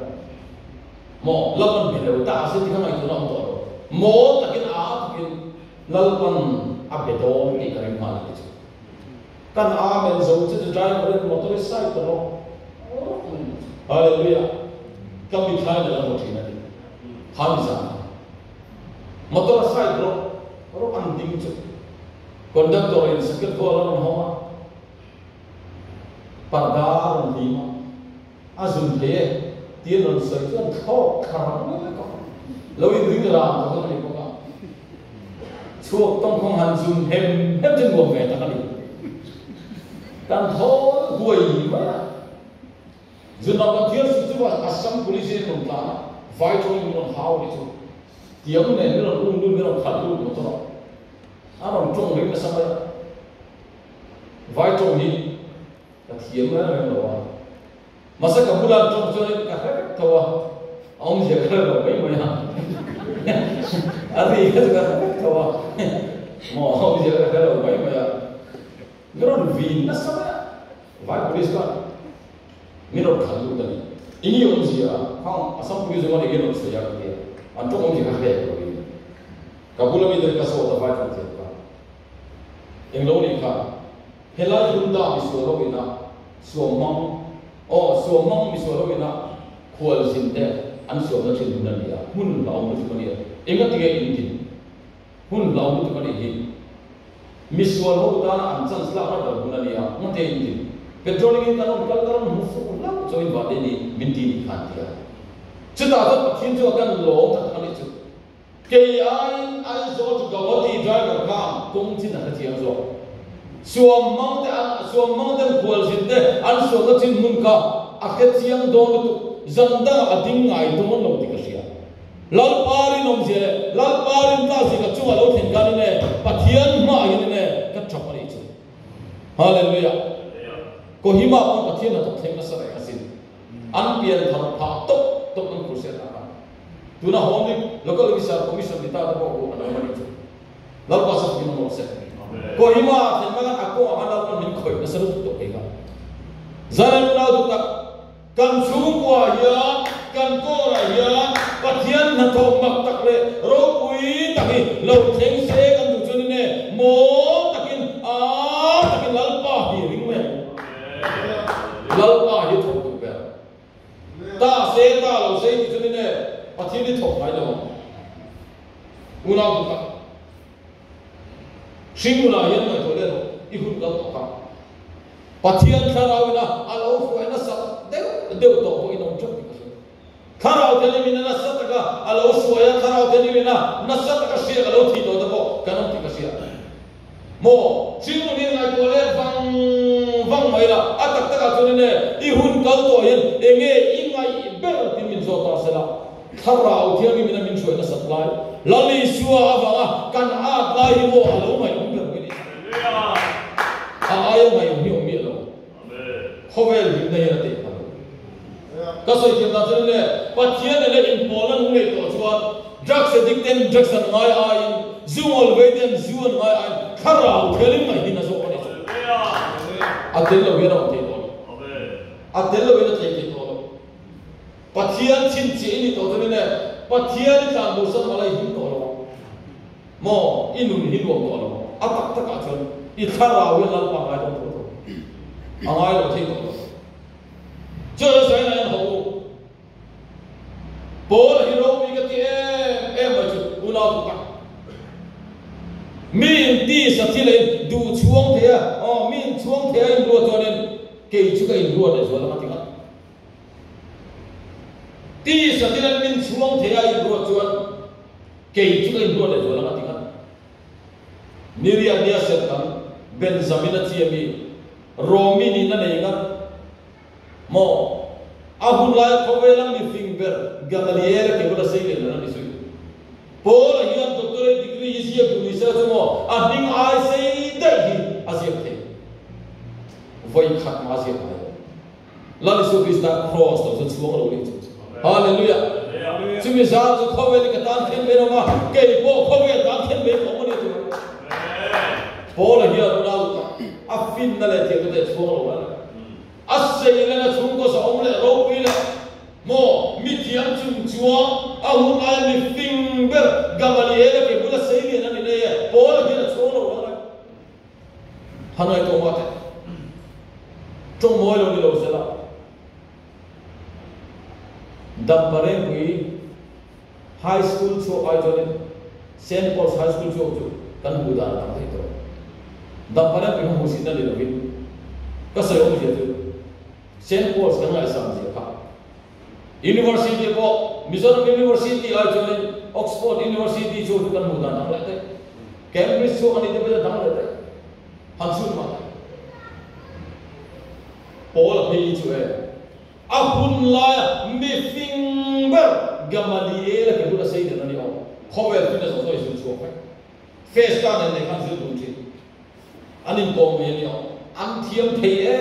Maw Lalpan be lo ta se ti kha ngaihtuahna awm tawh lo. Maw takin a takin Lalpan a be dawn tih ka ring nghal a ni chu. Kan Amen zo chu chu driver in motor i side ta rawh. Hallelujah. Ka mithlai na la hmu thin a ni. Kha mi zan kha. Motor a side rawh rawh an ding chu. Conductor in circuit hall a rawn hawng a. Parda a rawn hlim a. A zun thei e tiin rawn sawi chuan thlawk thla rang mai vek a. Lo in ring ran tawh kha ka ni bawk a. Chhuak tawng khawng han zun hem hem chu nuam ve tak a ni. Kan thawl huai mai a. Zunah kan thial suh chu Assam Police in rawn tlan a, vai tawngin min rawn hau a nih chu. Tiang nen min rawn um lut, min rawn khalh lut motor ah. A rawn tawng ring nasa mai a. Vai tawng hi ka thiam reng reng lo a. Mahse ka bula an tawng chuanin ka hre vek tho a, a awmzia ka hre lo mai mai a. A ri kha chu ka hre vek tho a, maw a awmzia ka hre lo mai mai a. Min rawn vin nasa mai a, vai police khan min rawn khalh lut a ni. Eng nge awmzia a? Khang Assam police zawng a eng nge rawn sawi a ka ti a, an tawng awmzia ka hre lo in. Ka bula mi te ka sawt a vai tawng thiam kha. Eng lo nih kha, helai Gunda misual ho ina suamhmang, aw suamhmang misual ho ina khualzin te an suamna thin hun a ni a, hmun hlauhawm lutuk a ni a, engatinge in din? Hun hlauh lutuk a nih hi. Misual ho tana an chance lak rat lo hun a nia, ngawte in ti. Petrolling in kan rawn kal ka rawn hmu fuh hlauh chaw in vah ni min ti nih khan ti a. Chutah chuan Pathian chu a kan lawm tak a nih chu. Kei aiin Aizawl chu Gauhati driver khan kawng chin a hre chiang zawk. Suam mang te an suam mang ten khualzin te an sualna chin hmun kha a hre chiang dawn lutuk. Zan dangah a ding ngai dawn lo tih ka hria. Lalpa rinawmzia leh Lalpa rintlakzia ka chungah lo thlen khan in e, Pathian hmaah hian in e, ka tap a nih chu. Hallelujah. Kohima pawn Pathian hnathawk thleng nasa reng asin. An pian thar phah tawp tawp an crusade ah khan. Tuna Home Local Officer Commission ni ta te pawh hu an awm a nih chu. Lalpa sa takin awm rawh se. Kohima ah thlen hma khan a kawngah khan Lalpan min khawih nasa lutuk tawh phei kha. Zion unau duh tak. Kan chhungkua hian, kan kawrah hian Pathian hnathawh mak tak leh ropui tak hi lo thleng se kan duh chuan in e, maw takin, ar takin Lalpa hi ring mai ang u. Lalpa hi thawk duh ber. Ta se ta lo se tih chuan in e, Pathian hi thawk ngai lo ang. Unau duh tak. Hringnunah hian ngaihtuah leh rawh, i hun kal tawh kha. Pathian thlarau ina a lo hruai nasa deuh deuh tawh pawh in awm teuh tih ka hria. Thlarau thianghlim ina nasa taka a lo hruai a, thlarau thianghlim ina nasa taka hriak a lo thih tawh te pawh kan awm tih ka hria. Maw, hringnun hi ngaihtuah leh vang vang mai la, a tak takah chuan in e, i hun kal tawh hian enge i ngaih ber tin min zawt ta sela. Thlarau Thianghlim in a min hruai nasat lai, Lal Isua avanga kan at lai hi maw a lo ngaihawm ber mai ni. A aia ngaihawm hi awm miah lo. Khawvel hlimna hian a teh pha lo. Ka sawi thiam dan chuan le, Pathian nena inpawlna nung neih tawh chuan drugs addict ten drugs an ngai aiin, zu ngawl vei ten zu an ngai aiin Thlarau Thianghlim ngaih hi a zawk a ni chu. A tel lo hian a awm thei tawh lo. A tel lo hian a thei thei tawh lo. Pathian chhinchhiah i ni tawh chuan in e, Pathian i tlan bo san mala i him tawh lo ang maw? I nun hi nuam tawh lo ang. A tak takah chuan i thlarau hian Lalpa ngai dawn tawh tawh a ngai lo thei tawh lo. Chuan Zaina in ho u. Paul hi ropui ka ti em em mai chu unau duh tak. Mi in tisa thil a in duh chhuang thei a, aw mi in chhuang thei a in ruat chuan in kei chu ka in ruat leh zual ang a ti ngat. Ti satin an min chhuang thei a inruat chuan kei chu ka inruat leh zual ang a ti ngat. Niria nia serh kan Benjamin a chi ami Romi nihna nei ngat maw? A hun laia khawvela mifing ber Gamaliel a ke bula sei leh dan a ni zui. Paul-a hian doctorate degree hi ziak duh ni sela chu maw a hming ai sei daih hi a ziak thei. Vawi khat mah a ziak ngai lo. Lal Isu Krista Cross lo chu chhuang lo nih chu. Hallelujah. Chumi zar chu khawvel hi ka tan khen ve lo ma, kei pawh khawvel tan khen ve ka awm a ni tur. Paula hian unau tak a finna leh thiamna te chhuang lo a ni. A sei leh a chhungkaw sa awm leh ropui leh maw mi thiam chung chuang a hun laia mi fing ber Gamaliel a ke bula sei lian a ni nei e, Paula hian a chhuang lo a ni. Han ngaihtuah mah teh. Tawng mawi lo ni lo zela. Damparengpui High School chhuak ai chuanin Saint Paul's High School chhuak chu kan hmuh dan a tam thei tawh. Damparengpui kha hmuhsitna ni lovin ka sawi awmzia chu Saint Paul's kan ngaihsan zia kha. University pawh Mizoram University ai chuanin Oxford University chu chu kan hmuh dan dang leh daih. Cambridge chhuak a nih te pawh hian dang leh daih. Han chhut mah daih. Paula phei hi chu e a hun laia mi fing ber Gamaliel-a ke bula sei nen a ni awm. Khawvel fina zawh zawh i zir chhuak vek. Festa nen leh khan zir dun thin. An inkawm mai a ni awm. An thiam thei e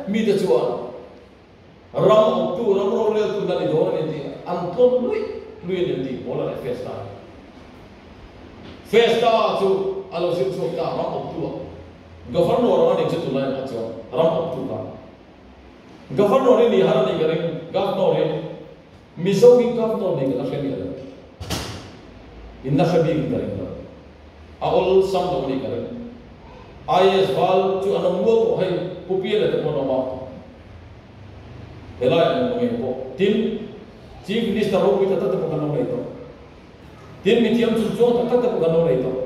mite chuan ram awptu, ram roreltu la ni dawn a ni tih an tlawn luih luih a ni an ti Paula leh Festa hi. Festa chu a lo zir chhuak ta ram awptu ah. Governor ang a nih chu tunlai mah chuan ram awptu kha. Governor hi ni har a nih ka ring, Governor hi Mizo hi Governor nih ka la hre miah lo. In la hre bik in ka ring lo. A awlsam lo a nih ka ring. IAS val chu an awm nual tawh hei, Pu Piala te pawh an awm a, helai an awm ngei pawh. Tin, Chief Minister ropui tak tak te pawh kan lo nei tawh. Tin, mithiam chungchuang tak tak te pawh kan lo nei tawh.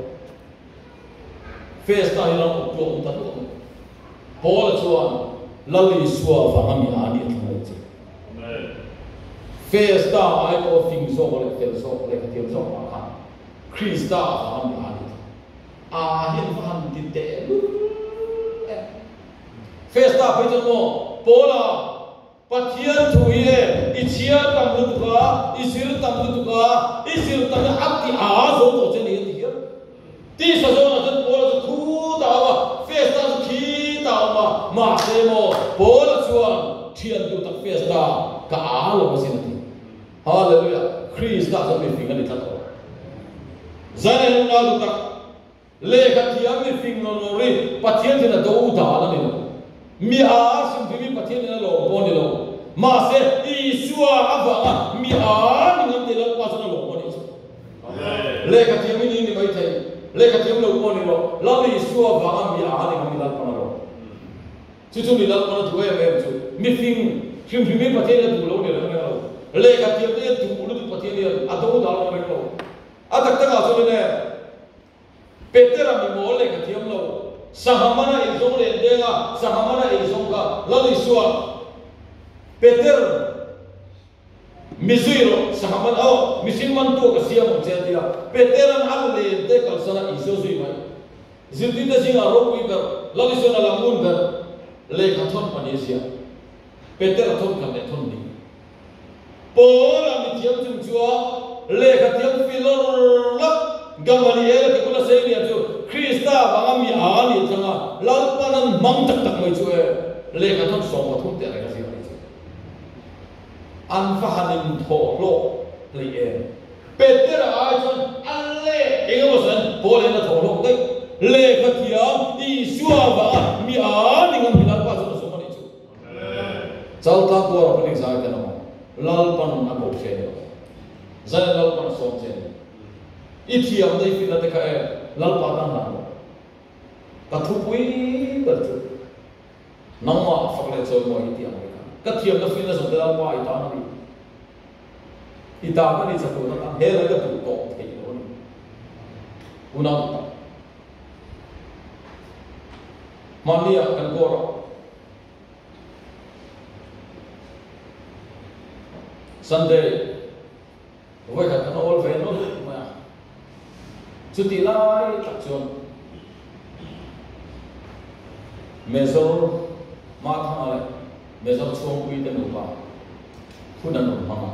Festa hi ram awptu a awm ta luah mai. Paula chuan Lal Isua vanga mi a nih a thlang leh che. Festa ai pawh fing zawk leh fel zawk leh khathiam zawk mah khan Krista vanga mi a nih a thlang. A hian va han ti teh lul em. Festa phei chuan maw Paula Pathian thu hi e, i chhiar tam lutuk a, i zir tam lutuk a, i zir tam hi a ti a zo tawh che ni a ti hial. Tisa zawnah chuan Paula chu khu ta a awm a, Festa chu khi ta a awm a, mahse maw Paula chuan thian duh tak Festa ka a lo asin a ti. Hallelujah! Krista chuan mifing a ni tlat aw. Zaina hi nunau duh tak. Lehkha thiam mi fing lo lo ri Pathian thin a do dal a ni lo. Mi a a hrim hrim in Pathian in a lawm pawh a ni lo. Mahse, Isua avanga mi a ni ngam thei Lalpa chuan a lawm a nih chu. Lehkha thiam i ni ni mai thei, lehkha thiam lo pawh a ni lo. Lal Isua avanga mi a ni ngam i Lalpan a lawm. Chu chu mi Lalpan a duh em em chu. Mi fing hrim hrim in Pathian in a duh lo ni reng reng lo. Lehkha thiam te hian duh lutuk Pathian hian a do dal reng reng lo. A tak takah chuan in e. Petera mi mawl leh ka thiam lo. Sangha mana ei zawng leh deng a, sangha mana ei zawng kha Lal Isua Peter mi zui rawh, sangha man aw mihring man tu ka siam ang che a ti a. Peteran a len te kalsan a Isua zui mai. Zirtirte zingah ropui ber Lal Isuan a lang ngun ber lehkha thawn pahnih a ziah. Petera thawn khat leh thawn hnih. Paula mithiam chung chua lehkha thiam filawr lak Gamaliel ke bula sei nia chu Krista vanga mi a nih thlang a, Lalpan an hmang tak tak mai chu e, lehkha thawn 13 teh reng a ziak a nih chu. An va han inthawh hlawk hleih em. Petera ai chuan a leh eng emaw sawn Paul hian a thawh hlawk daih. Lehkha thiam Isua vanga mi a ning ang hi Lalpa chuan a sawm a nih chu. Chaltlang kuara pawn engzai kan awm ang? Lalpan a ko che ni lo. Zai Lalpan a sawm che ni. I thiamna i finna te kha e Lalpa tan hlan rawh. Ka thupui ber chu nangmah fak leh chawimawi hi tih ang mai kha. Ka thiamna finna zawng te Lalpa i tan a ni. I ta ka ni chatuan atan he lai ka duh tawh theih lo a ni. Unau tak. Hmania kan kawr a. Sunday vawikhat kan awl ve nawlh mai a. Chutih lai tak chuan Major Mathanga leh Major Chhuangpui te nupa hun an rawn hmang a.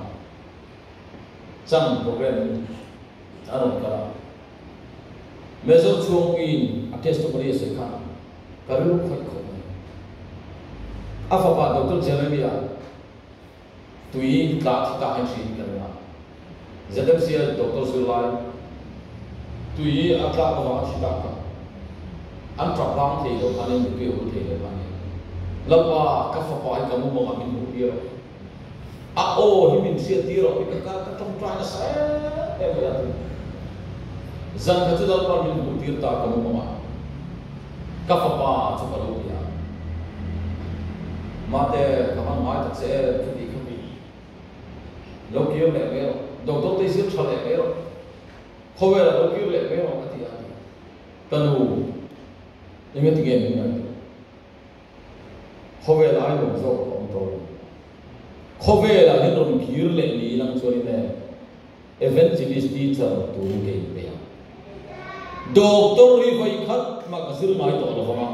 Chang program a rawn kal a. Major Chhuangpuiin a testimony a sawi khan ka rilru khawih khawp mai. A fapa Doctor Jeremia tui tla thi ta hian hriin ka ring a. ZMC-a Doctor zirlai tui a tlak avanga thi ta kha an tap vang thei lo khanin mipui a hul thei lo kha a ni. Lalpa, ka fapa hi ka mumangah min hmuh tir a. A aw hi min hriat tir rawh tih ka ka tawngtai nasa em em mai a ti. Zan kha chu Lalpa min hmuh tir ta ka mumang a, ka fapa chu ka lo bia. Mate, ka hman ngai tak che em chu tih kha ti. Lo kir leh mai rawh, doctor te zir tha leh mai rawh, khawvelah lo kir leh mai rawh ka ti a ti. Ka nu, engatinge min ngaihtuah? Khawvel ai nuam zawk a awm tawh lo. Khawvelah hian rawn kir leh niin ang chuanin e, Evangelist teacher turin ka inpe a. Doctor hi vawi khat mah ka zir ngai tawh lo vang a.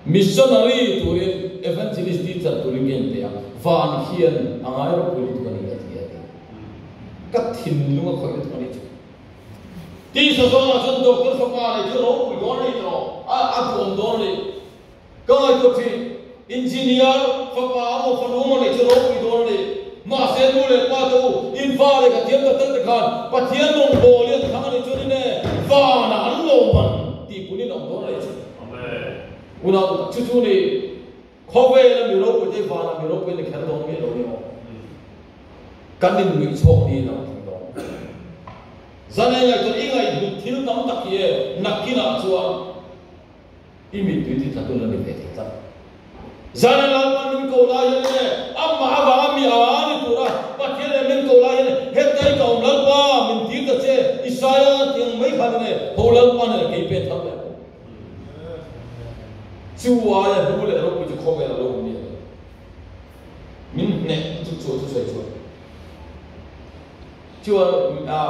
Missionary turin evangelist teacher turin ka inpe a, van khian a ngai ropui lutuk a ni a ti a ti. Ka thinlung a khawih lutuk a ni chu. Tisa zawnah chuan doctor fapa nei chu ropui dawn a ni tawh a, a duhawm dawn a ni. Ka ngaihtuah thin, engineer fapa emaw fanu emaw nei chu ropui dawn a ni. Mahse nu leh pa te u, in fa leh ka thiam tak tak te khan Pathian rawngbâwl hi an thlang a nih chuan in e vanah an lo man tih punin a awm dawn a ni chu. Unau tak chu chu ni, khawvela mi ropui te hi vanah mi ropui an ni kher dawn miah lo ni aw. Kan innuih chhawk niin a awm thei dawn. Zanei ngaihtuah i ngaihhlut thil tam tak hi e nakinah chuan I mittui ti tla tun a ni ve thei tlat. Zan a Lalpan min ko lai hian enge amah avanga mi a ni tura Pathian leh min ko lai hian hetai ka awm Lalpa min tir ta che Isaia tih ang mai khan enge ho Lalpa nen kei pen thar leh ang. Chu aia hnu leh ropui chu khawvel a lo awm miah lo. Min hneh chu chu thusawi chuan. Chuan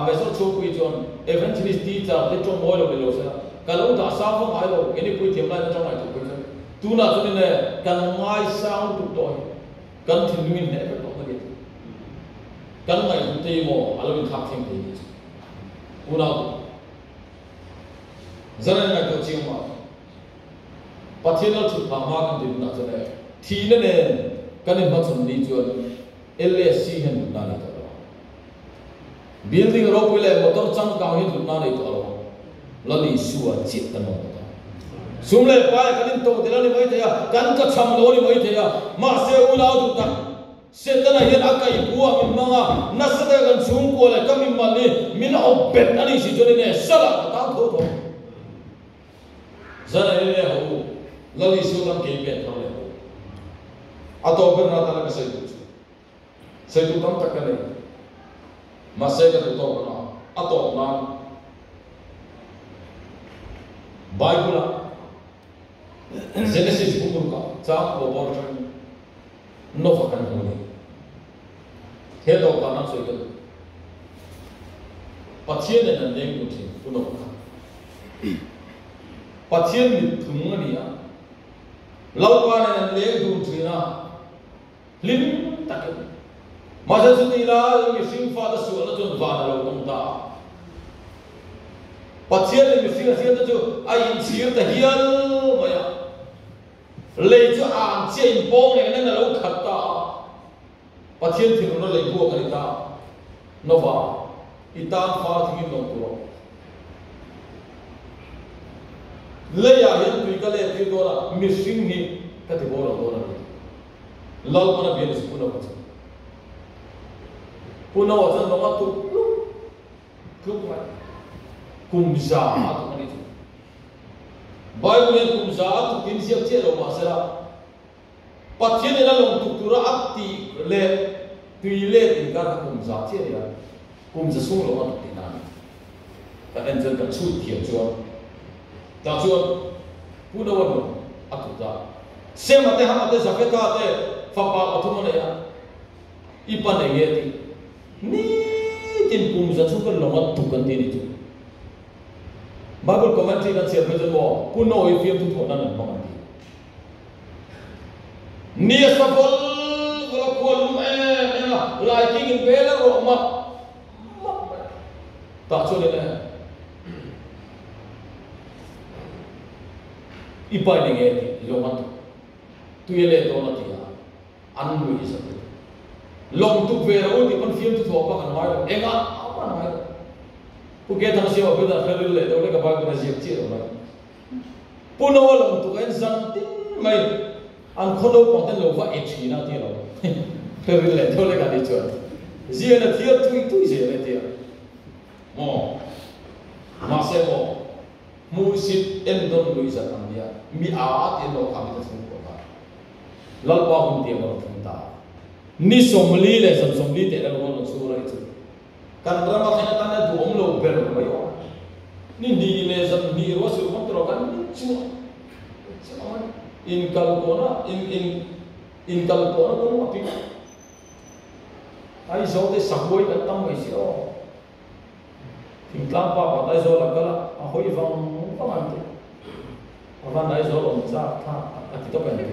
Mezzo chhungpui chuan Evangelist teacher te tawng mawi lo ni lo sela, ka lo dah sang vak ngai lo, kei ni puithiam lain atang ngaihtuah pui chuan tunah chuan in e kan ngaisang lutuk tawh hi kan thinlung in hneh vek tawh ka ni a ti. Kan ngaihhlut te hi maw a lo inthlak thleng thei ni chu. Unau te, zan in ngaihtuah chiang mah. Pathian lo chhut phah hma kan ti hunah chuan e thihna nen kan inhmachhawn ni chuan LSC hian hlutna a nei tawh lo ang. Building ropui leh motor changkang hian hlutna a nei tawh lo ang. Lal Isua chiah kan awm tawh ang. Sum leh paia kan intoh tel a ni maithei a, kan tlachham lo a ni maithei a, mahse unau duh tak Setana hian a kaihbu ah min hmang a, nasa taka kan chhungkua leh ka mimal hi min awp bet a nih si chuan in e salah ka tan tho tho. Zan a in leh ho u, Lal Isua tan kei pen thar leh ho. A tawp ber na tana ka sawi duh chu, sawi duh tam tak ka nei, mahse ka duh tawk ang a, a tawp nan Bible ah Genesis buk rukah chang kua bawr atangin Nova kan hmu a ni. He dawhkan an sawi ka duh. Pathian nen an leng dun thin Pu Nova kha. Pathian mittlung a ni a, Lalpa nen an leng dun thin a, hlim takin. Mahse chutih lai mihring fate sualna chuan van a lo tawng ta a. Pathian in mihring a hriatna chu a inchhir ta hial mai a. Lei chu a ang chiah in pawng leh nen a lo khat ta a, Pathian thinurna lei buak a ni ta. Nova, i tan far thing in lawm tur awm. Leiah hian tui ka let tir dawn a, mihring hi ka ti bo lo dawn a ni. Lalpana bian chu Pu Noa chu. Pu Noa chuan lawng a tuk tluk tluk mai. Kum za a tuk a ni chu. Bible hian kum za a tuk in ziak chiah lo mah sela, Pathian in a lawng tuk tura a tih leh tui let inkar kha kum za chiah a ni a, kum za chhung lawng a tuk tihna a ni. Kan en chuan kan chhut thiam chuan tah chuan Pu Noa nun a tuk ta. Sema te, Hama te, Jafetha te fapa pathum a nei a, i pa nei nge tih nitin kum za chhung kan lawng a tuk an ti a ni chu. Bible commentary kan chhiar phei chuan maw Pu Noa hi fiamthu thawh nan an hmang an ti. Ni a sa vawl vawl a khua lum em em a, laiking in vel a rawh map map mai. Tah chuan in e i pai ni nge tih lawng a tuk. Tui a let dawn a ti a, an nuih zat lutuk. Lawng tuk ve rawh u tih pawn fiamthu thawh bak an ngai lo, engah mah an ngai lo. Pu Ke Thang Siama pawhin a hre ril leh deuh lek a Bible a ziak chiah lo mai. Pu Noa lawng tuk a en zan tin mai an khaw naupang ten lo va e thin a ti lo. Hre ril leh deuh lek a ni chuan zian a thiar tui tui zel e tia. Maw? Mahse maw hmuhsit en dawn lui zat ang nia mi a ti an lo kha mi ta chhung pawh kha. Lalpa hun tiang a rawn thleng ta. Ni 40 leh zan 40 teh lal rual rawn chhur a ni chu. Kan rama thleng atan a duhawm lo ber mai awm. Ni hnih leh zan hnih ruah sur hmang tawh kan ni chuah chiah awm a ni. Inkal pawhna in in inkal pawhna kawng a ping. Aizawl te sahuai kan tam mai si aw. Thingtlang pa pakhat Aizawl a kal a, a hawi vang vang an ti. Avan ai zo om cha tha ati to pen ti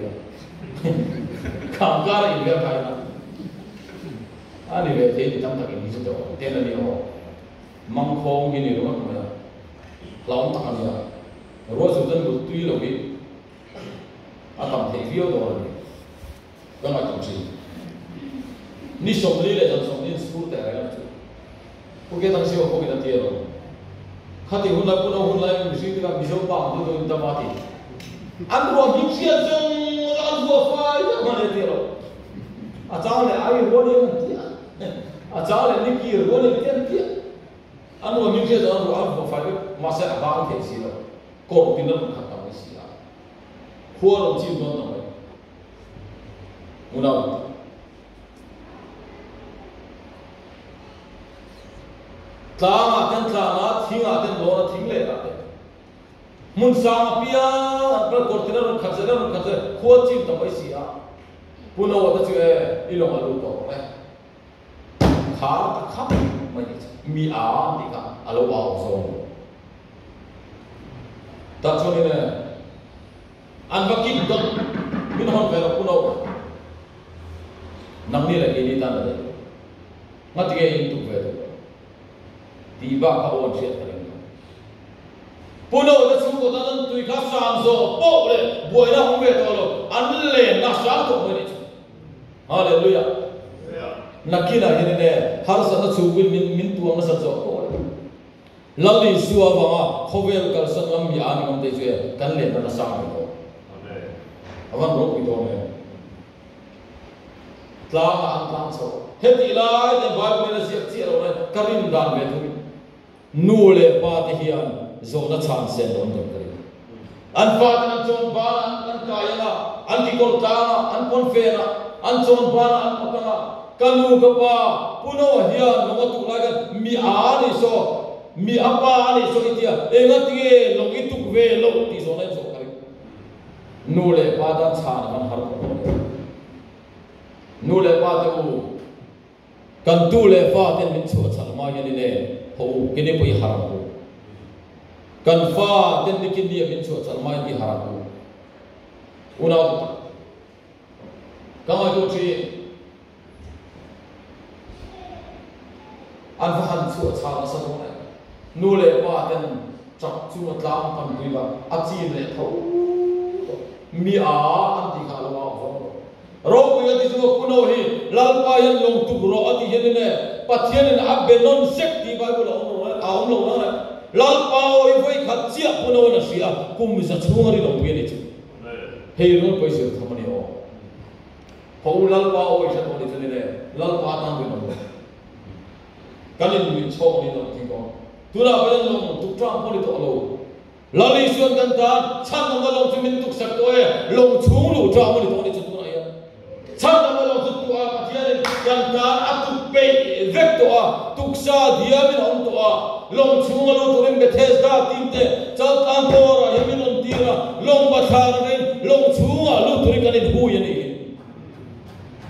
kham kar in ve kai na ani ve the ni tam tak in hi to ten ani ho mang khong hi ni ro ma ya laom tak ani ya ro su tan bu tui lo bi atam thei viau do ani ka ngai tum chi ni som li le jan som ni school te ra chu ku ke tang si ho ko ki na ti ro khati hun lai puno hun lai mi si ti ka mi zo pa tu do ta ma ti an ro hi sia jong an ro fa ya ma le ti ro a cha le ai ro ni ti a cha le ni ki ro ni ti ti an ro mi sia jong ro an ro fa ma se a ba the si lo ko ti na kha ta mi si a khuwa ro chi don na mai una tlang ten tlang a thing a ten lo na thing le a te mun sang pia an pra kor tin ron khat ron khat khuwa chi ta mai si a puno wa ta chu e ilong a lu to le kha ta khap mai mi a ti ka alo wa zo ta chu ni ne an va ki dot min hon ve puno nang ni le ni ta na de ngat ge in tu ve to ti ba ka on siat ka ring puno ta chu ko ta nan tui kha sam zo po le buai na hong ve to lo an le na sa to mai ni chu hallelujah nakina hin ne har sa na chu win min min tuang na sa zo po le lali suwa wa khovel kal san ngam mi an ngam te chu kan le na sa mai to amen awan ro pi to me tlang an tlang so heti lai te bible na siak chi ro na karim dan ve thu nu le pa te hian zo na chan sen don don kari an fa an chon ba an ka ya an ki kol ta an pon fe na an chon ba an patanga kanu ka pa puno hian no tu la ga mi a ni so mi apa ni so itia enga ti long i tuk ve lo ti zo na zo kari nu le pa dan chan man har ko nu le pa te u kan tu le fa ten min chu chal ma yan ne ho kini pui har ko kan fa ten ni kin ni min chu chal ma ni har ko una ka ma tu chi an fa han chu chal sa do ne nu le pa ten chak chu tlang pan pui ba a chi le tho mi a an ti kha lo wa ro ku ya ti chu kuno hi lal pa yan long tu ro ati hen ne pathian in abenon sek ti bible om ro a om lo na lal pa oi voi khat chia kuno na sia kum za chung ri lo pu ni chu hei ro poi sir thamani o ho lal pa oi sa to ni chu ni ne lal pa tang bi no kalin mi chok ni no thing ko tu na pa yan long tu tang po ni to lo lali suan kan ta chan nong long chu min tuk sak to e long chung lu cha mo ni to ni chu tu na ya chan nong long chu tu a pathian kan ta atu pe vek to a tuksa diamin om to a long chung lo turin Bethesda tim te chal tan tora yamin on tira long ba thar rin long chung a lu turin kan in hu yani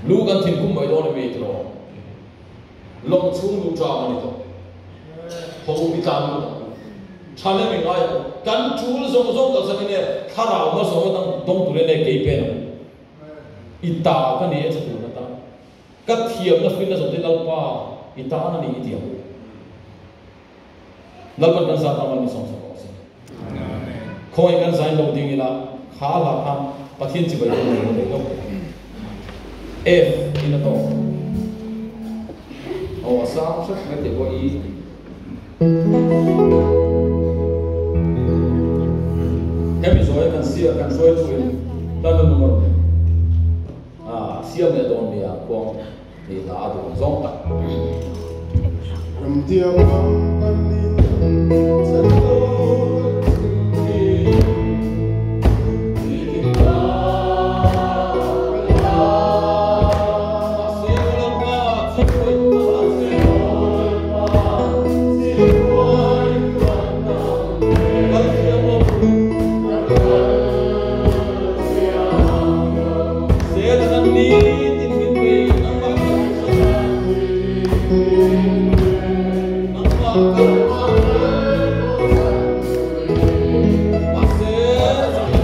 lu kan thin kum mai don mi tro long chung lu cha mani to ho bi ta lu chane mi ngai kan chul zong zong ka sani ne tharau ma so dang dong ture ne ke pe na ita ka ni e chatu na ta ka thiam na fin na zong te lal pa ita na ni itiam lal pa kan sa ta man ni song sa ko se khoi kan sai lo ding ila kha la kham pathian chi bai ko ni lo F ina to o sa sa me te ko i Kami zoe kan sia kan zoe tu in tan number a sia me don ni a ko ni la adu zong ta ram tiang kan ni chan lo Thank you.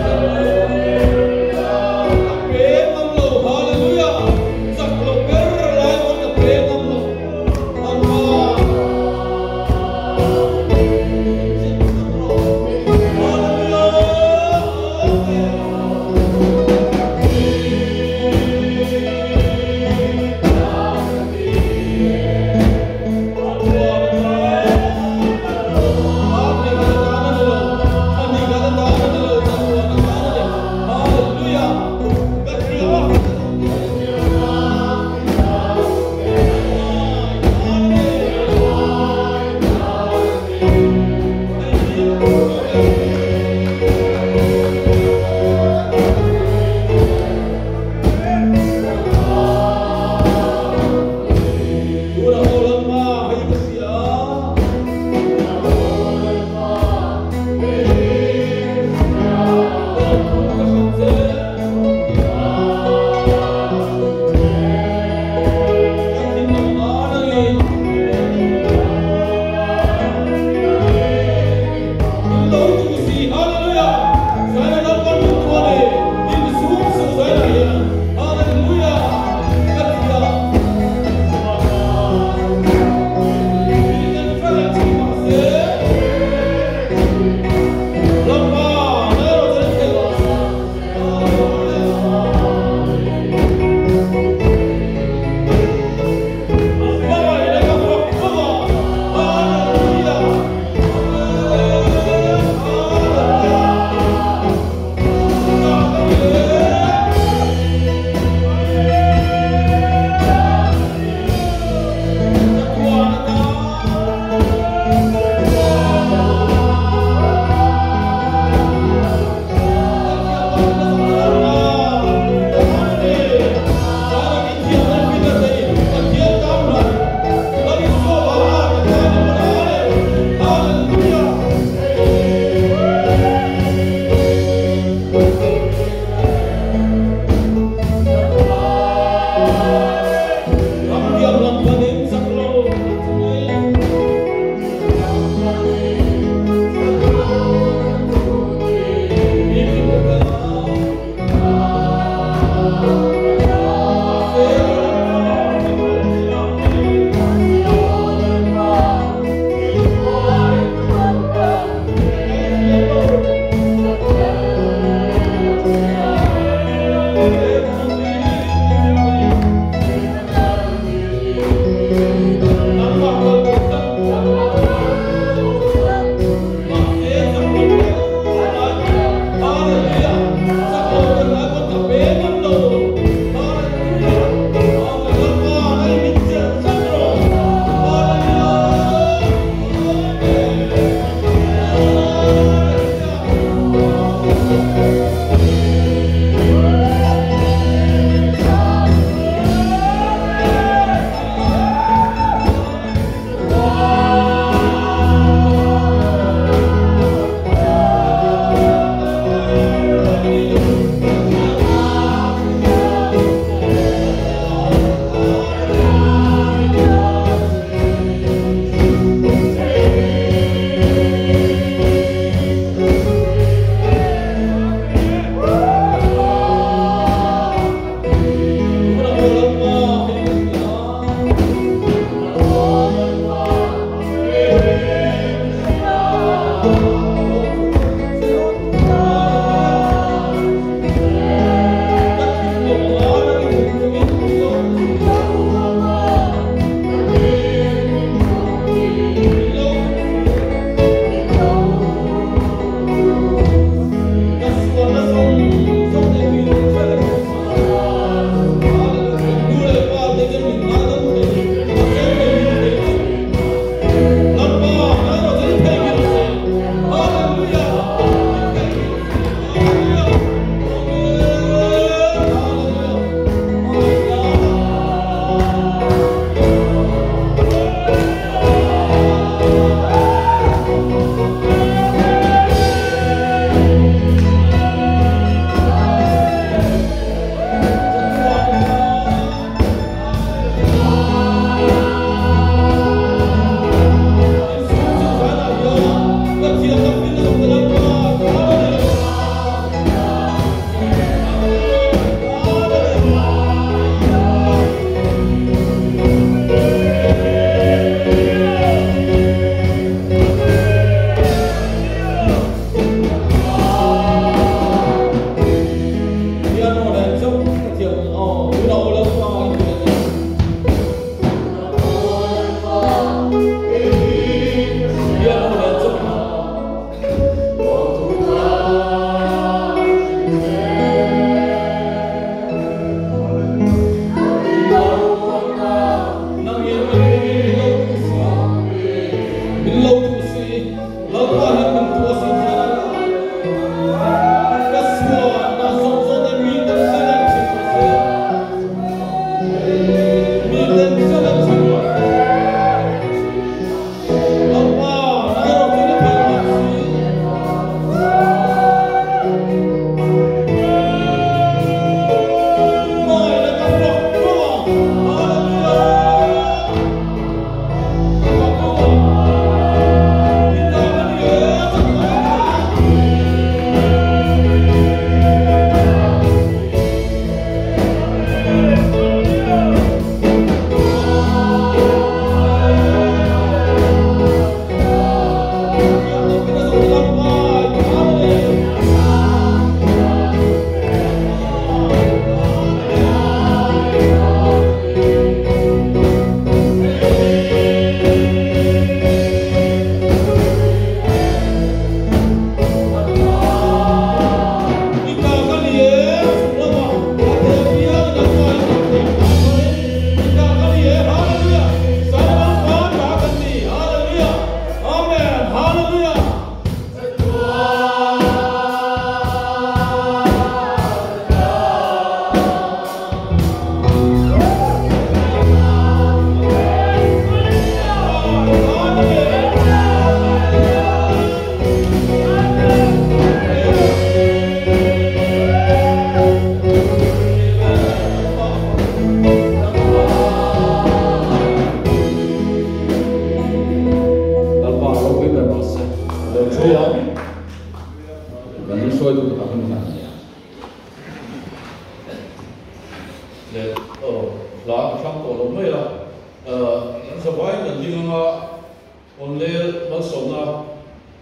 Kawnlel malsawmna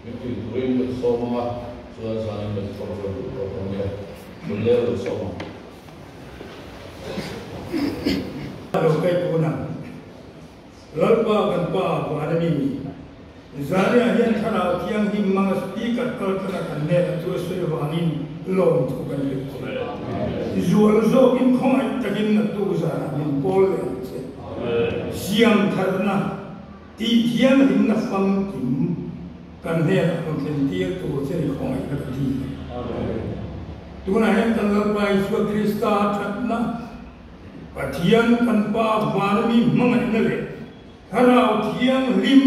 min tui turin kan sawm ang a, chuan zanin kan ṭawngṭai duh tawh dawn nia. Kawnlel kan sawm ang. Lo kai tun ang. Lalpa kan Pa van a mi. Zaniah hian Thlarau Thianghlim hmanga speaker kal tana kan hnenah chu a sawi avangin lawmthu kan hrilh che. Zual zawkin khawngaih takin naktuk zanah min pawl leh ang che. Siam tharna tih thianghlimna famkim kan hnenah rawn thlen tir tur che ni khawngaih ka ti thin. Tunah hian kan Lalpa Isua Krista thatna, Pathian kan Pa van mi hmangaihna leh Thlarau Thianghlim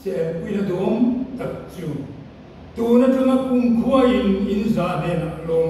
chenpuina duhawm tak chu tun atanga kumkhua in in zah hnenah lawm.